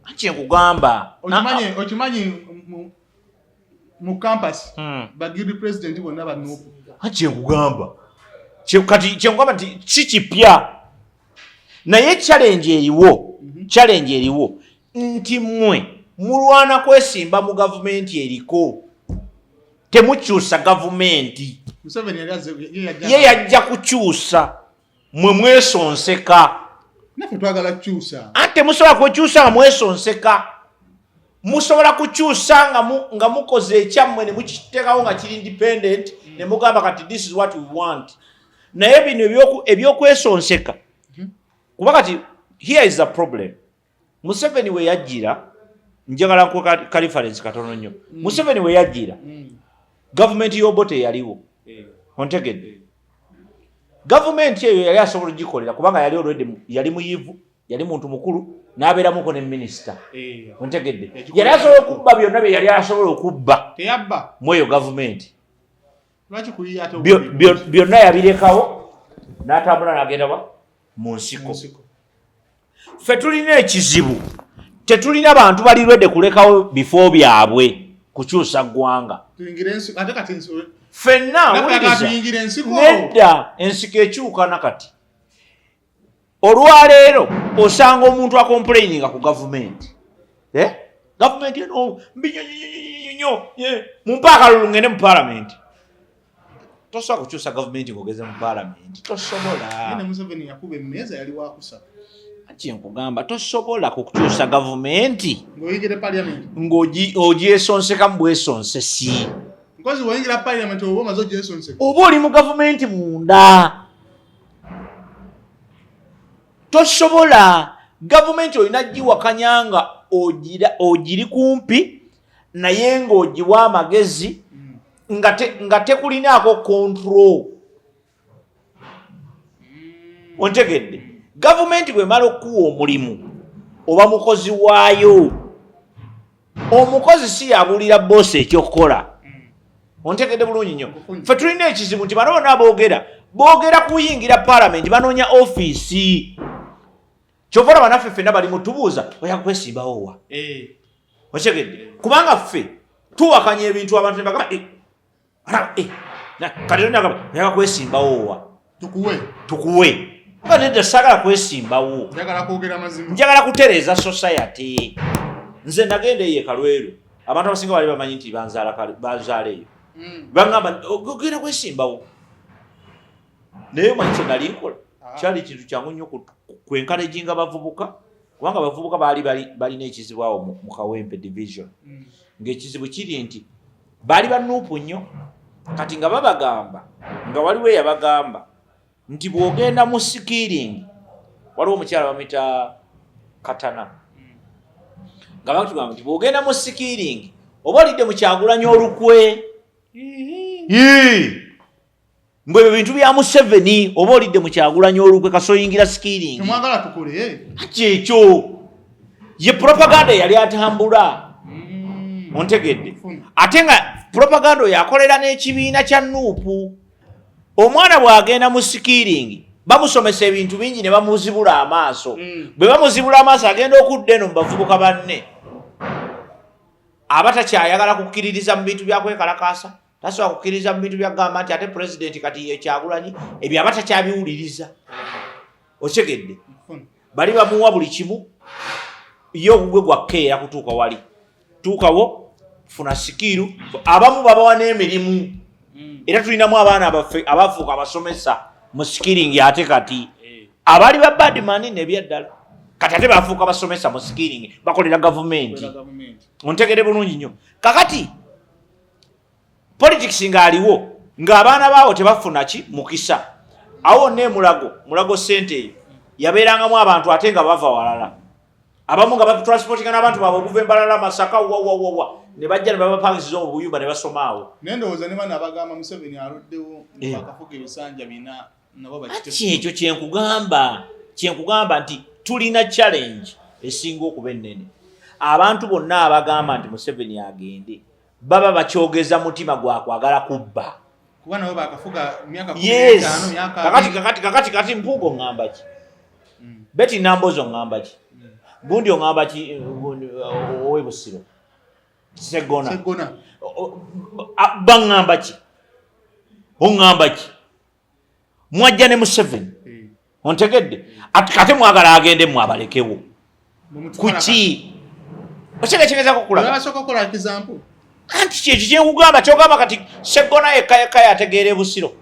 Anti nkugamba. Okimanyi mu campus bagiri president bonna ba NUP. Anti nkugamba. Kati kye nkugamba nti si kipya. Naye challenge eriwo. Challenge eriwo nti mmwe mulwana kwesimba mu gavumenti eriko. Temukyusa gavumenti. Museveni yali azze, ye yajja. Ye yajja kukyusa. Mmwe mwesonseka. Naffe twagala kukyusa. Ate temusobola kukyusa nga mwesonseka. Musobola kukyusa nga mukoze ekyammwe ne mukiteekawo nga kiri independent ne mugamba kati this is what we want. Naye bino ebyokwesonseka. Kuba kati here is the problem. Museveni we yajjira, njagala nkuwe ka reference katono nnyo. Museveni we yajjira, gavumenti y'Obote yaliwo. Ontegedde? Gavumenti eyo yali asobola okugikolera kubanga yali already yali muyivu, yali muntu mukulu, n'abeeramuko ne minisita. Ontegedde? Yagikolera. Yali asobola okubba byonna bye yali asobola okubba. Teyabba. Mu eyo gavumenti. Lwaki kuyiya ate obubbi? Byonna yabirekawo n'atambula n'agenda wa? Mu nsiko. Mu nsiko. Ffe tulina ekizibu, tetulina bantu bali ready kulekawo bifo byabwe kukyusa ggwanga. Tuyingire ensi, ate kati ensi, Ffenna Naffe wuliriza. tuyingire ensiko. Nedda, ensiko ekyukana kati. Olwaleero osanga omuntu acomplaininga ku gavumenti. Gavumenti eno mbi nnyo, nnyo, nnyo, nnyo, nnyo. Mumpe akalulu ngende mu paalamenti. Tosobola kukyusa gavumenti ng'ogeze mu paalamenti. Tosobola. Naye ne Museveni yakuba emmeeza yali wakusatu. Kyenkugamba, tosobola kukyusa gavumenti ng'oyingira parliament ng'ogyesonsekamu bwesonsesi. Nkozi bw'oyingira parliament oba omaze ogyesonseka. Oba oli mu gavumenti munda, tosobola. Gavumenti olina giwakanya nga ogiri kumpi naye ng'ogiwa amagezi, nga tekulinaako control. Ontegedde? Gavumenti bwemala okukuwa omulimu, oba mukozi waayo. Omukozi si yabuulira boosi ekyokukola. Ontegedde bulungi nnyo? Ffe tulina ekizibu nti bano bonna boogera boogera kuyingira paalamenti, banoonya ofiisi. Kyova olaba naffe ffenna bali mutubuuza, oya kwesimbawo wa? Okitegedde? Kubanga ffe tuwakanya ebintu, abantu ne bagamba, "Eh, alaba, eh, kati tonyagamba oyaga kwesimbawo wa?" Tukuwe. Tukuwe. Nga nedda, saagala kwesimbawo. Njagala kwogera mazima. Njagala kutereeza society. Nze nagenda eyo e Kalweru, abantu abasinga bali bamanyi nti banzaala eyo. Bagamba, ogenda kwesimbawo, naye omanyi kye nali nkola? Kyali kintu kyangu nnyo kwencouraginga bavubuka, kubanga abavubuka baali balina ekizibu awo mu Kawempe division. Ng'ekizibu kiri nti baali banuupu nnyo. Kati nga babagamba, nga waliwo eyabagamba nti bw'ogenda mu skilling, waliwo omukyala bamuyita Katana, nga batugamba nti bw'ogenda mu skilling oba olidde mu Kyagulanyi olukwe. Yee! Mbwe ebyo bintu bya Museveni, oba olidde mu Kyagulanyi olukwe kasoyingira skilling. Temwagala tukole. Kyekyo ye propaganda eyali atambula. Ontegedde? Ate nga propaganda oyo akolera n'ekibiina kya Nuupu. Omwana bw'agenda mu skilling, bamusomesa ebintu bingi ne bamuzibula amaaso. Bwe bamuzibula amaaso, agenda okudda eno mu bavubuka banne, aba takyayagala kukkiririza mu bintu byakwekalakaasa, tasobola kukkiririza mu bintu byagamba nti ate pulezidenti kati ye Kyagulanyi. Ebyo aba takyabiwuliriza. Okitegedde? Bali bamuwa buli kimu, ye ogugwe gwakkeera kutuuka wali tuukawo funa skill. Abamu babawa n'emirimu. Era tulinamu abaana baffe abafuuka abasomesa mu skilling. Ate kati abaali ba badman nebyaddala, kati ate bafuuka basomesa mu skilling, bakolera gavumenti. Kwera gavumenti. Ontegere bulungi nnyo. Kakati politics ng'aliwo, ng'abaana baawo tebafuna ki mukisa. Awo wonna emulago, Mulago sente eyo yabeerangamu abantu ate nga bava walala, abamu nga batransportinga n'abantu baabwe okuva embalala, Masaka, wawawawa, ne bajja ne babapangisiza mu buyumba ne basoma awo. Naye ndowooza ne bano abagamba Museveni aluddewo, bakafuga ebisanja 4, nabo bakite. Ati ekyo kyenkugamba nti tulina challenge esinga okuba ennene. Abantu bonna abagamba nti Museveni agende baba bakyogeza mutima gwa kwagala kubba. Kuba nabo bakafuga myaka kumi n'etaano, myaka Kakati 20. Kakati Mpuuga oŋŋamba ki? Beti Nambozi oŋŋamba ki? Gundi oŋŋamba ki? Gundi, ow'e Busiro, Seggona. Seggona. Baŋŋamba ki? Oŋŋamba ki? Mwajja ne Museveni. Ontegedde? Ate mwagala agende, mmwe abalekewo. Mumutwala. Kuki? Okyegekyegezaako kulaba. Basooka kukola example. Anti kyekyo kyenkugamba, kyogamba kati Seggona yekka yekka yategeera ebusiro?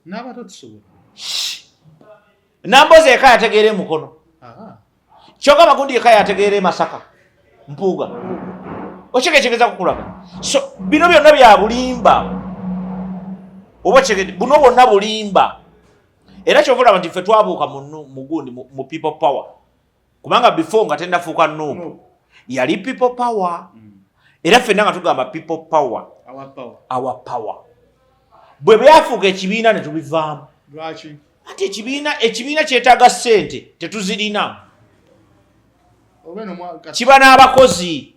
N'abato tusobola. Nambozi yekka yategeera emukono? Aha. Kyogamba gundi yekka yategeera e Masaka, Mpuuga? Okyegekyegezaako kulaba. So bino byonna bya bulimba, oba okyegedde? Buno bwonna bulimba. Era kyova olaba nti ffe twabuuka mu gundi, mu People Power, kubanga before nga tennafuuka Nuupu, No. yali People Power. Era ffenna nga tugamba People Power, Our power. Our power. Bwe byafuuka ekibiina ne tubivaamu. Lwaki? Ati ekibiina kyetaaga ssente, tetuzirina. Oba eno Kiba n'abakozi.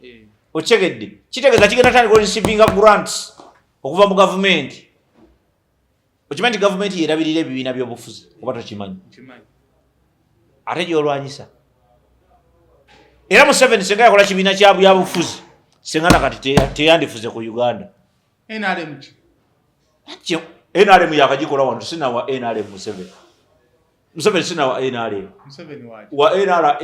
Okitegedde? Kitegeeza kigenda tandika receivinga grants okuva mu gavumenti. Okimanyi nti gavumenti yerabirira ebibiina by'obufuzi, oba tokimanyi? Nkimanyi. Ate gyolwanyisa. Era Museveni senga yakola kibiina kya byabufuzi, senga nakati teyandifuze ku Uganda. NRM ki? NRM yakagikola wano. Sinawa NRM Museveni. Museveni sinawa NRM. Museveni waki? Wa NRA.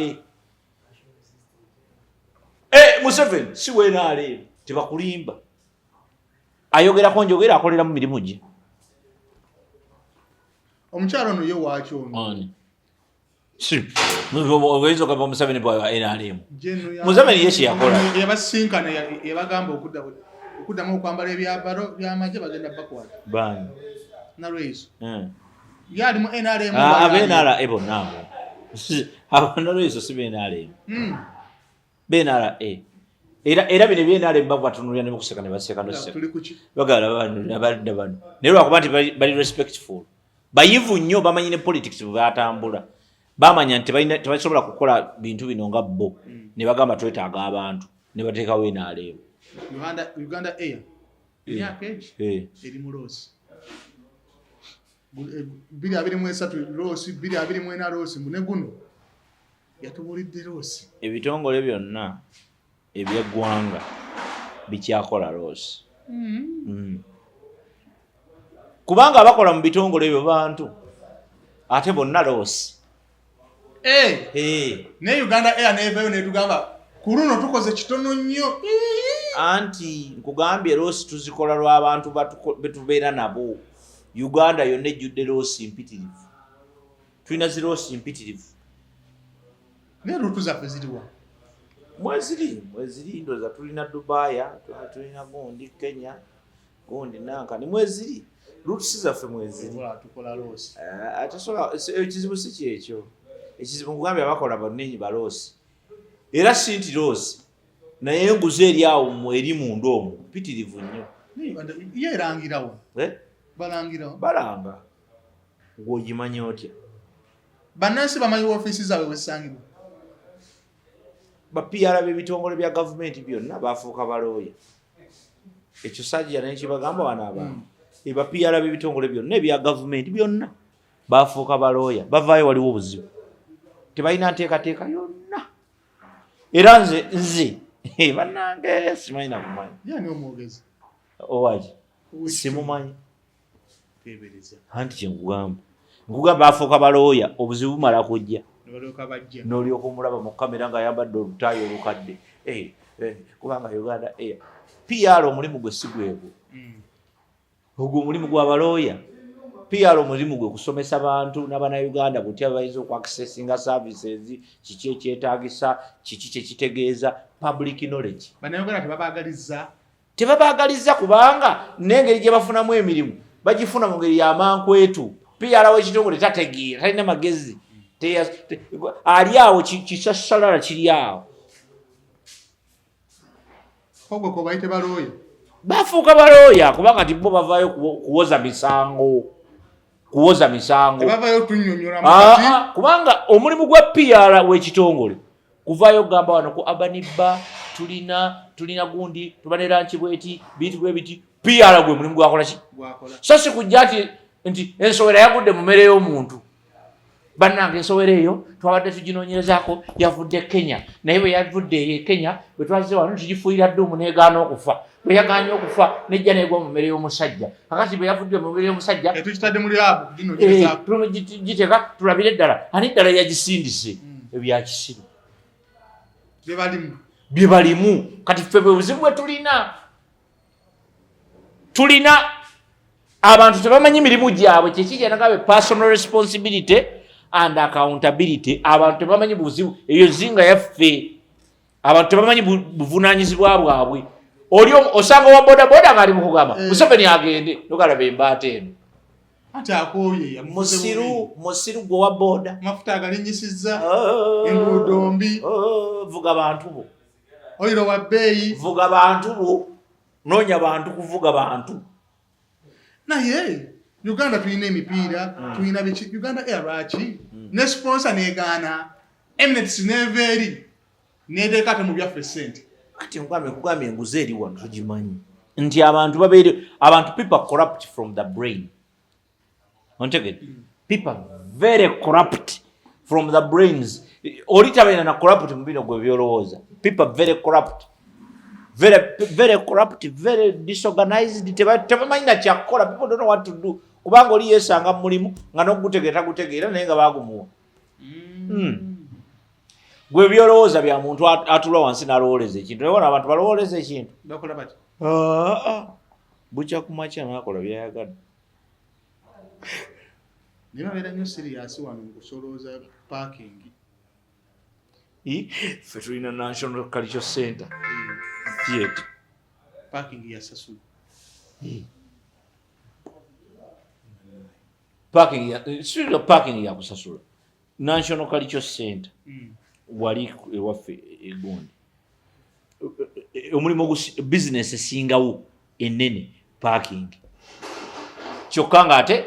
Museveni si wa NRM, tebakulimba. Ayogerako njogera, akolera mu mirimu gye. Omukyalo ono ye waaki ono? Oyinza okugamba Museveni bwa NRM. Museveni ye kyeyakola. Yabasinkana yabagamba okuddamu okwambala ebyambalo by'amagye bagenda bakwata. Bani? Nalweyiso. Ye ali mu NRM. Aba NRA bonna abo. Abo Nalweyiso si ba NRM. BNRA. Era bino ebya NRM babatunulira ne bakuseka ne baseka noseka. Bagala abadda bano. Naye lwakuba nti bali respectful. Bayivu nnyo, bamanyi ne politics bwe batambula. Bamanya nti tebasobola kukola bintu bino nga bo. Ne bagamba twetaaga abantu. Ne bateekawo NRM. Uganda Air. Emyaka egi eri mu loss. 2023 loss, 2024 loss, ne guno yatubulidde loss. Ebitongole byonna ebyeggwanga bikyakola loss. Kubanga abakola mu bitongole ebyo bantu ate bonna loss. Ne Uganda Air neevayo netugamba ku luno tukoze kitono nnyo. Anti nkugambye loss tuzikola lw'abantu betubeera nabo. Uganda yonna ejjudde loss mpitirivu. Tulina zi loss mpitirivu. Naye route zaffe ziriwa? Mweziri ndowooza tulina Dubai, tulina gundi Kenya, gundi Nankani, mweziri. Routes zaffe mweziri. Tukola loss. Ekizibu si kyekyo. Ekizibu nkugambye abakola bonna ba loss. Era si nti loss. Naye enguzi eri awo eri munda omwo mpitirivu nnyo. Ye erangirawo. Balangirawo. Balanga. Gw'ogimanyi otya? Bannansi bamanyi woofiisi zaabwe bwe zisangibwa. Ba PR b'ebitongole bya gavumenti byonna bafuuka balooya. Ekyo sajja naye kibagamba wano abantu. Ba PR b'ebitongole byonna ebya gavumenti byonna bafuuka balooya. Bavaayo waliwo obuzibu. Tebalina nteekateeka yonna. Era nze bannange simanyi na kumanya. Ye ani omwogezi? Owaki? Simumanyi. Anti kye nkugamba. Nkugamba bafuuka balooya, obuzibu bumala kujja. N'olyoka omulaba mu kamera ng'ayambadde olutaayi olukadde. Kubanga Uganda Air. PR omulimu gwe si gwegwo. Ogwo omulimu gw'abalooya. PR omulimu gwe kusomesa bantu n'Abannayuganda butya bayinza okuaccessinga services, kiki ekyetaagisa, kiki kye kitegeeza, public knowledge. Bannayuganda tebabaagalizza. Tebabaagalizza kubanga n'engeri gye bafunamu emirimu bagifuna mu ngeri ya mankwetu. PR w'ekitongole tategeera, talina magezi. Ali awo kisassalala kiri awo. Ogwo kwe bayite balooya. Bafuuka balooya kubanga nti bo bavaayo kuwoza misango. Kuwoza misango. Tebavaayo tunnyonnyola mukati. Kubanga omulimu gwa PR w'ekitongole kuvaayo okugamba wano ku Urban Bar tulina gundi, tuba ne lunch bweti, bintu bwe biti. PR gwe mulimu gwakola ki? Gwakola. So si kujja nti ensowera yagudde mu mmere y'omuntu. Bannange ensowera eyo twabadde tuginoonyerezaako yavudde Kenya. Naye bwe yavudde eyo e Kenya, bwe twazze wano tugifuuyira dduumu n'egaana okufa. Bwe yagaanye okufa n'ejja n'egwa mu mmere y'omusajja. Kakati bwe yavudde mu mmere y'omusajja, Tukitadde mu lab kuginoonyerezaako. Giteeka tulabire ddala. Ani ddala yagisindise? Ebya kisiru. Bye balimu. Bye balimu. Kati ffe bwe buzibu bwe tulina. Tulina abantu tebamanyi mirimu gyabwe. Kye kijja nagabe personal responsibility and accountability. Abantu tebamanyi buzibu. Eyo zinga yaffe. Abantu tebamanyi buvunaanyizibwa bwabwe. Oli osanga owa bodaboda ng'ali mu kugamba, Museveni agende, n'ogalaba embaata eno. Ate akooye, yamuvuze bubi. Musiru gwe wa boda. Amafuta agalinnyisizza, enguudo mbi. Vuga bantu bo. Oyiro wa bbeeyi. Vuga bantu bo. Noonya bantu kuvuga bantu. Naye Uganda tulina emipiira, tulina biki? Uganda Air lwaki? Ne sponsor negaana. Emirates neeva eri. Neeteeka ate mu byaffe ssente. Ate nkugambye enguzi eri wano tugimanyi. Nti abantu babeere, abantu people are corrupt from the brain. Ontegedde? People are very corrupt from the brains. Oli tabeera na corrupt mu bino gwe by'olowooza. People are very corrupt. Very, very corrupt, very disorganized. Tebamanyi na kyakukola. People don't know what to do. Kubanga oli yeesanga mu mulimu nga n'okugutegeera tagutegeera naye nga baagumuwa. Gwe by'olowooza bya muntu atula wansi n'alowooleza ekintu. Naye wano abantu balowooleza ekintu. Bakola batya? Bukya ku makya n'akola by'ayagadde. Naye babeera nnyo serious wano mu kusolooza parking. Ffe tulina National Culture Center Theatre. Parking yasasula. Parking ya sio parking ya kusasula. National Culture Center wali ewaffe egundi. Omulimu business esingawo ennene parking. Kyokka ng'ate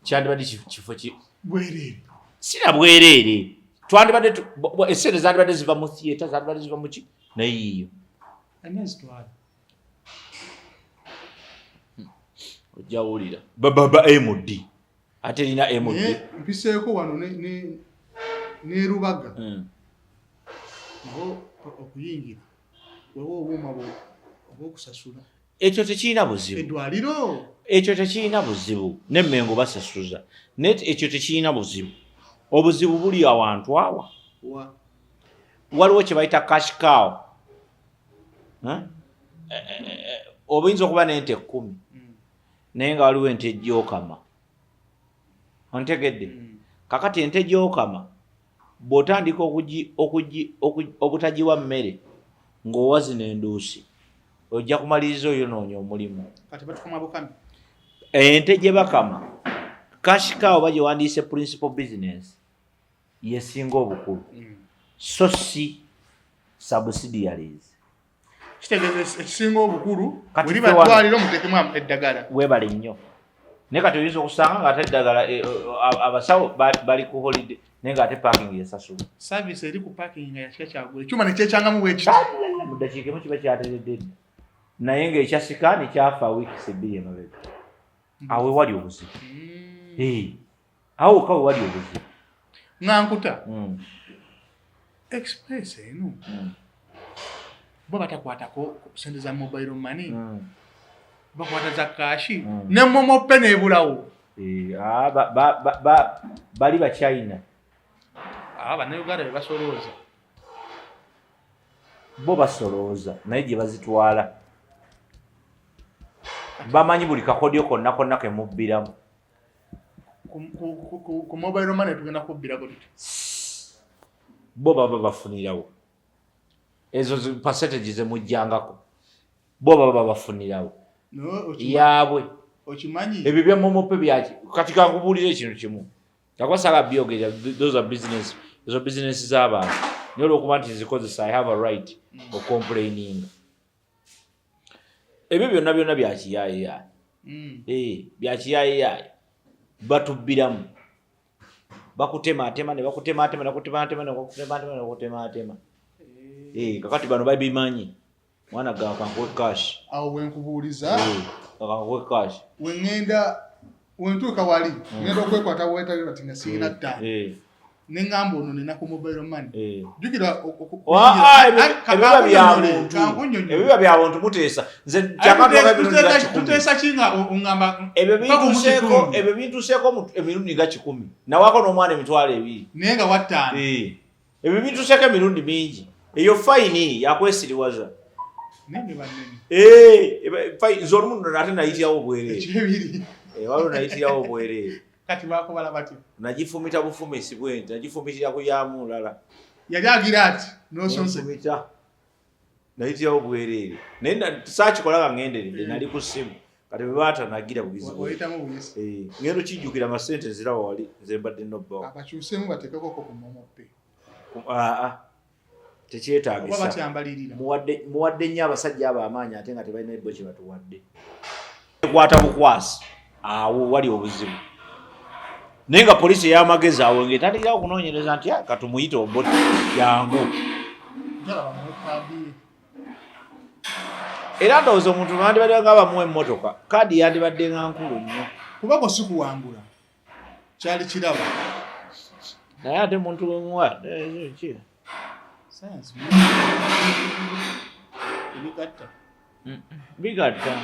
kyandibadde kifo bwereere. Sina bwereere. Twandibadde essente zandibadde ziva mu theatre, zandibadde ziva mu ki, naye yiyo. Ani azitwala? Ojja wulira. Baba MD. Ate erina MD. Mpiseeko wano ne Rubaga. Nawo okuyingira waliwo obuuma obw'okusasula. Ekyo tekirina buzibu. Eddwaliro. Ekyo tekirina buzibu. N'Emmengo basasuza. Naye ekyo tekirina buzibu. Obuzibu buli awantu awa. Waliwo kye bayita cash cow. Obuyinza okuba n'ente 10. Naye nga waliwo ente gy'okama. Ontegedde? Kakati ente gy'okama bw'otandika obutagiwa mmere ng'owa zino enduusi, ojja kumaliriza oyonoonya omulimu. Kati batukama bukami. Ente gye bakama cash cow oba gye wandiise principal business yesinga obukulu. So si subsidiaries. Kitegeeza ekisinga obukulu bwe batwalira muteekemu eddagala. Weebale nnyo. Naye kati oyinza okusanga ng'ate eddagala abasawo bali ku holiday naye ng'ate parking esasula. Service eri ku parking nga yakika kyagula. Ekyuma ne kyekyangamu bwe kiti. Mu ddakiika emu kiba kyateredde dda. Naye ng'ekya sikaani kyafa wiikisi 2 emabega. Awo wali obuzibu. Awo wokka we wali obuzibu. Nga nkuta. Express eno. Bo batakwatako sente za mobile money. Bakwata za cash. Ne momo pay n'ebulawo. Bali ba China. Bannayuganda be basolooza. Bo basolooza naye gye bazitwala. Bamanyi buli kakodyo konna konna ke mubbiramu. Ku mobile money tugenda kubbirako tuti. Bo baba bafunirawo. Ezo percentage ze mujjangako. Bo baba bafunirawo. Yaabwe. Okimanyi? Ebyo bya momo pay byaki? Kati kankubuulire ekintu kimu. Takwasala byogera, those are business. Ezo business z'abantu. Naye olw'okuba nti nzikozesa, I have a right of complaining. Ebyo byonna byonna bya kiyaayeyaye. Bya kiyaayeyaye. Batubbiramu. Bakutemaatema ne bakutemaatema ne bakutemaatema ne bakutemaatema ne bakutemaatema. Kakati bano babimanyi. Mwana gamba kankuwe cash. Awo we nkubuuliza. Kankuwe cash. We ŋŋenda, we ntuuka wali, ŋŋenda okwekwata bwetali bati nga sirina ttaano. Ne ŋŋamba ono nina ku mobile money. Jjukira Ebiba bya muntu muteesa. Nze tuteesa ki nga oŋŋamba ebyo bintuuseeko emirundi nga 100. Nawaako n'omwana 20,000. Naye nga wa ttaano. Ebyo bintuuseeko emirundi mingi. Eyo fayini yakwesiriwaza. Nze olumu ate nayitirawo bwereere. Ekyebiri. Waliwo nayitirawo bwereere. Kati baakubala batya? Nagifumita bufumisi bwe nti, nagifumitira ku ya mulala. Yali agira ati, n'osonse. Nfumita. Nayitirawo bwereere. Naye saakikola nga ŋŋenderedde, nali ku ssimu. Kati bwe baatanagira bugizi bwe. Oyitamu buyisi. Ŋŋenda okijjukira amasente nzirawo wali, nze mbadde nobbawo. Abakyuseemu bateekeko ku momo pay. Tekyetaagisa. Oba bakyambalirira. Muwadde nnyo abasajja abo amaanyi ate nga tebalina bo kye batuwadde. Ekwata bukwasi, awo wali obuzibu. Naye nga poliisi ey'amagezi awo ng'etandikirawo okunoonyereza nti katumuyite Obote jangu. Era ndowooza omuntu bandibadde nga bamuwa emmotoka, kaadi yandibadde nga nkulu nnyo. Kuba ko si kuwangula, kyali kirabo. Naye ate omuntu bwemuwa, ki? Science. Ebigatta. Bigatta.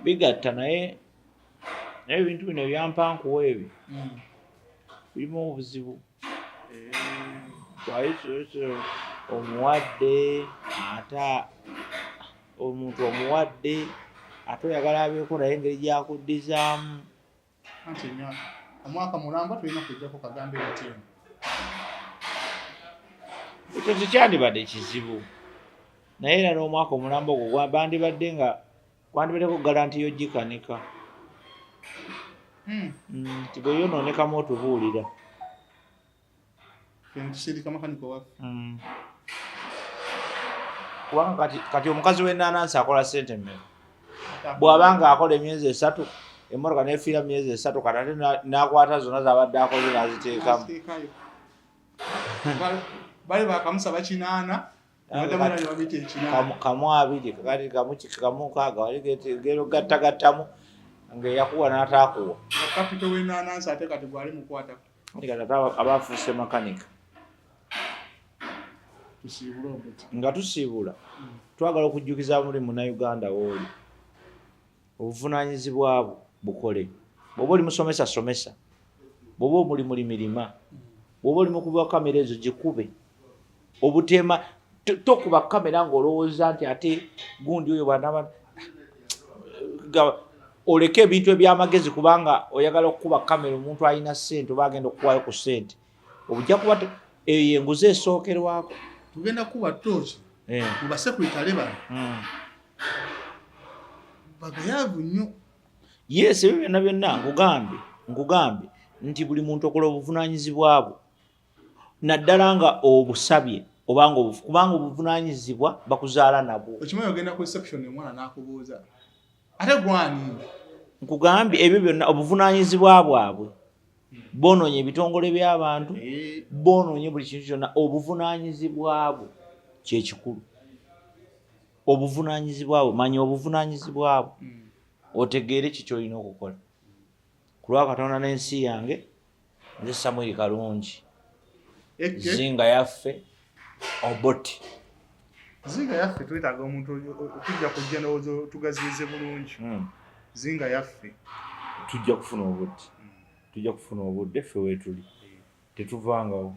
Bigatta naye ebintu bino ebyampankuwa ebyo birimu obuzibu. Omuwadde ate omuntu omuwadde ate oyagala abeeko naye engeri gy'akuddizaamu. Anti Omwaka mulamba tulina kujjako kagambe MTN. Ekyo tekyandibadde kizibu, naye era n'omwaka omulamba ogwo bandibadde nga gwandibaddeko guarantee yogikanika. Nti bweyonoonekamu otubuulira. Tusindika makanika owaffe. Kubanga kati omukazi w'ennaanansi akola ssente mmeka? Bw'aba nga akola emyezi 3, emmotoka n'efiira mu myezi 3, kati ate n'akwata zonna z'abadde akoze n'aziteekamu. N'aziteekayo. Bali bakamusaba 8, babadde 800. Kamu 2, kati kamu 6, wali gero gattagattamu ng'eyakuwa n'ataakuwa. Nga kapito w'ennaanansi ate kati gwali mukwatako. Kati ate aba afuuse makanika. Tusiibule obuti. Nga tusiibula, twagala okujjukiza buli Munnayuganda w'oli. Obuvunaanyizibwa bwo bukole. Bw'oba oli musomesa, somesa. Bw'oba omuli mulimi, lima. Bw'oba oli mukubi wa kamera ezo gikube. Obuteema, tokuba kamera ng'olowooza nti ate gundi oyo bw'anaaba oleke ebintu eby'amagezi kubanga oyagala okukuba kamera omuntu alina ssente oba agenda okukuwaayo ku ssente. Ojja kuba eyo y'enguzi esookerwako. Tugenda kukuba ttooki mu basekuritale bano. Bagayaavu nnyo. Yes, ebyo byonna byonna nkugambye nti buli muntu okola obuvunaanyizibwa bwo, naddala nga obusabye obanga kubanga obuvunaanyizibwa bakuzaala nabwo. Okimanyi ogenda ku reception omwana n'akubuuza ate gwani? Nkugambye ebyo byonna obuvunaanyizibwa bwabwe. Boonoonye ebitongole by'abantu, boonoonye buli kintu kyonna. Obuvunaanyizibwa bwo kye kikulu. Obuvunaanyizibwa bwo, manya obuvunaanyizibwa bwo, otegeere ki ky'olina okukola. Ku lwa Katonda n'ensi yange, nze Samuel Kalungi. Zinga yaffe Obote. Zinga yaffe twetaaga omuntu tujja kujja ndowooza tugaziyize bulungi. Zinga yaffe. Tujja kufuna obudde. Tujja kufuna obudde ffe weetuli. Tetuvangawo.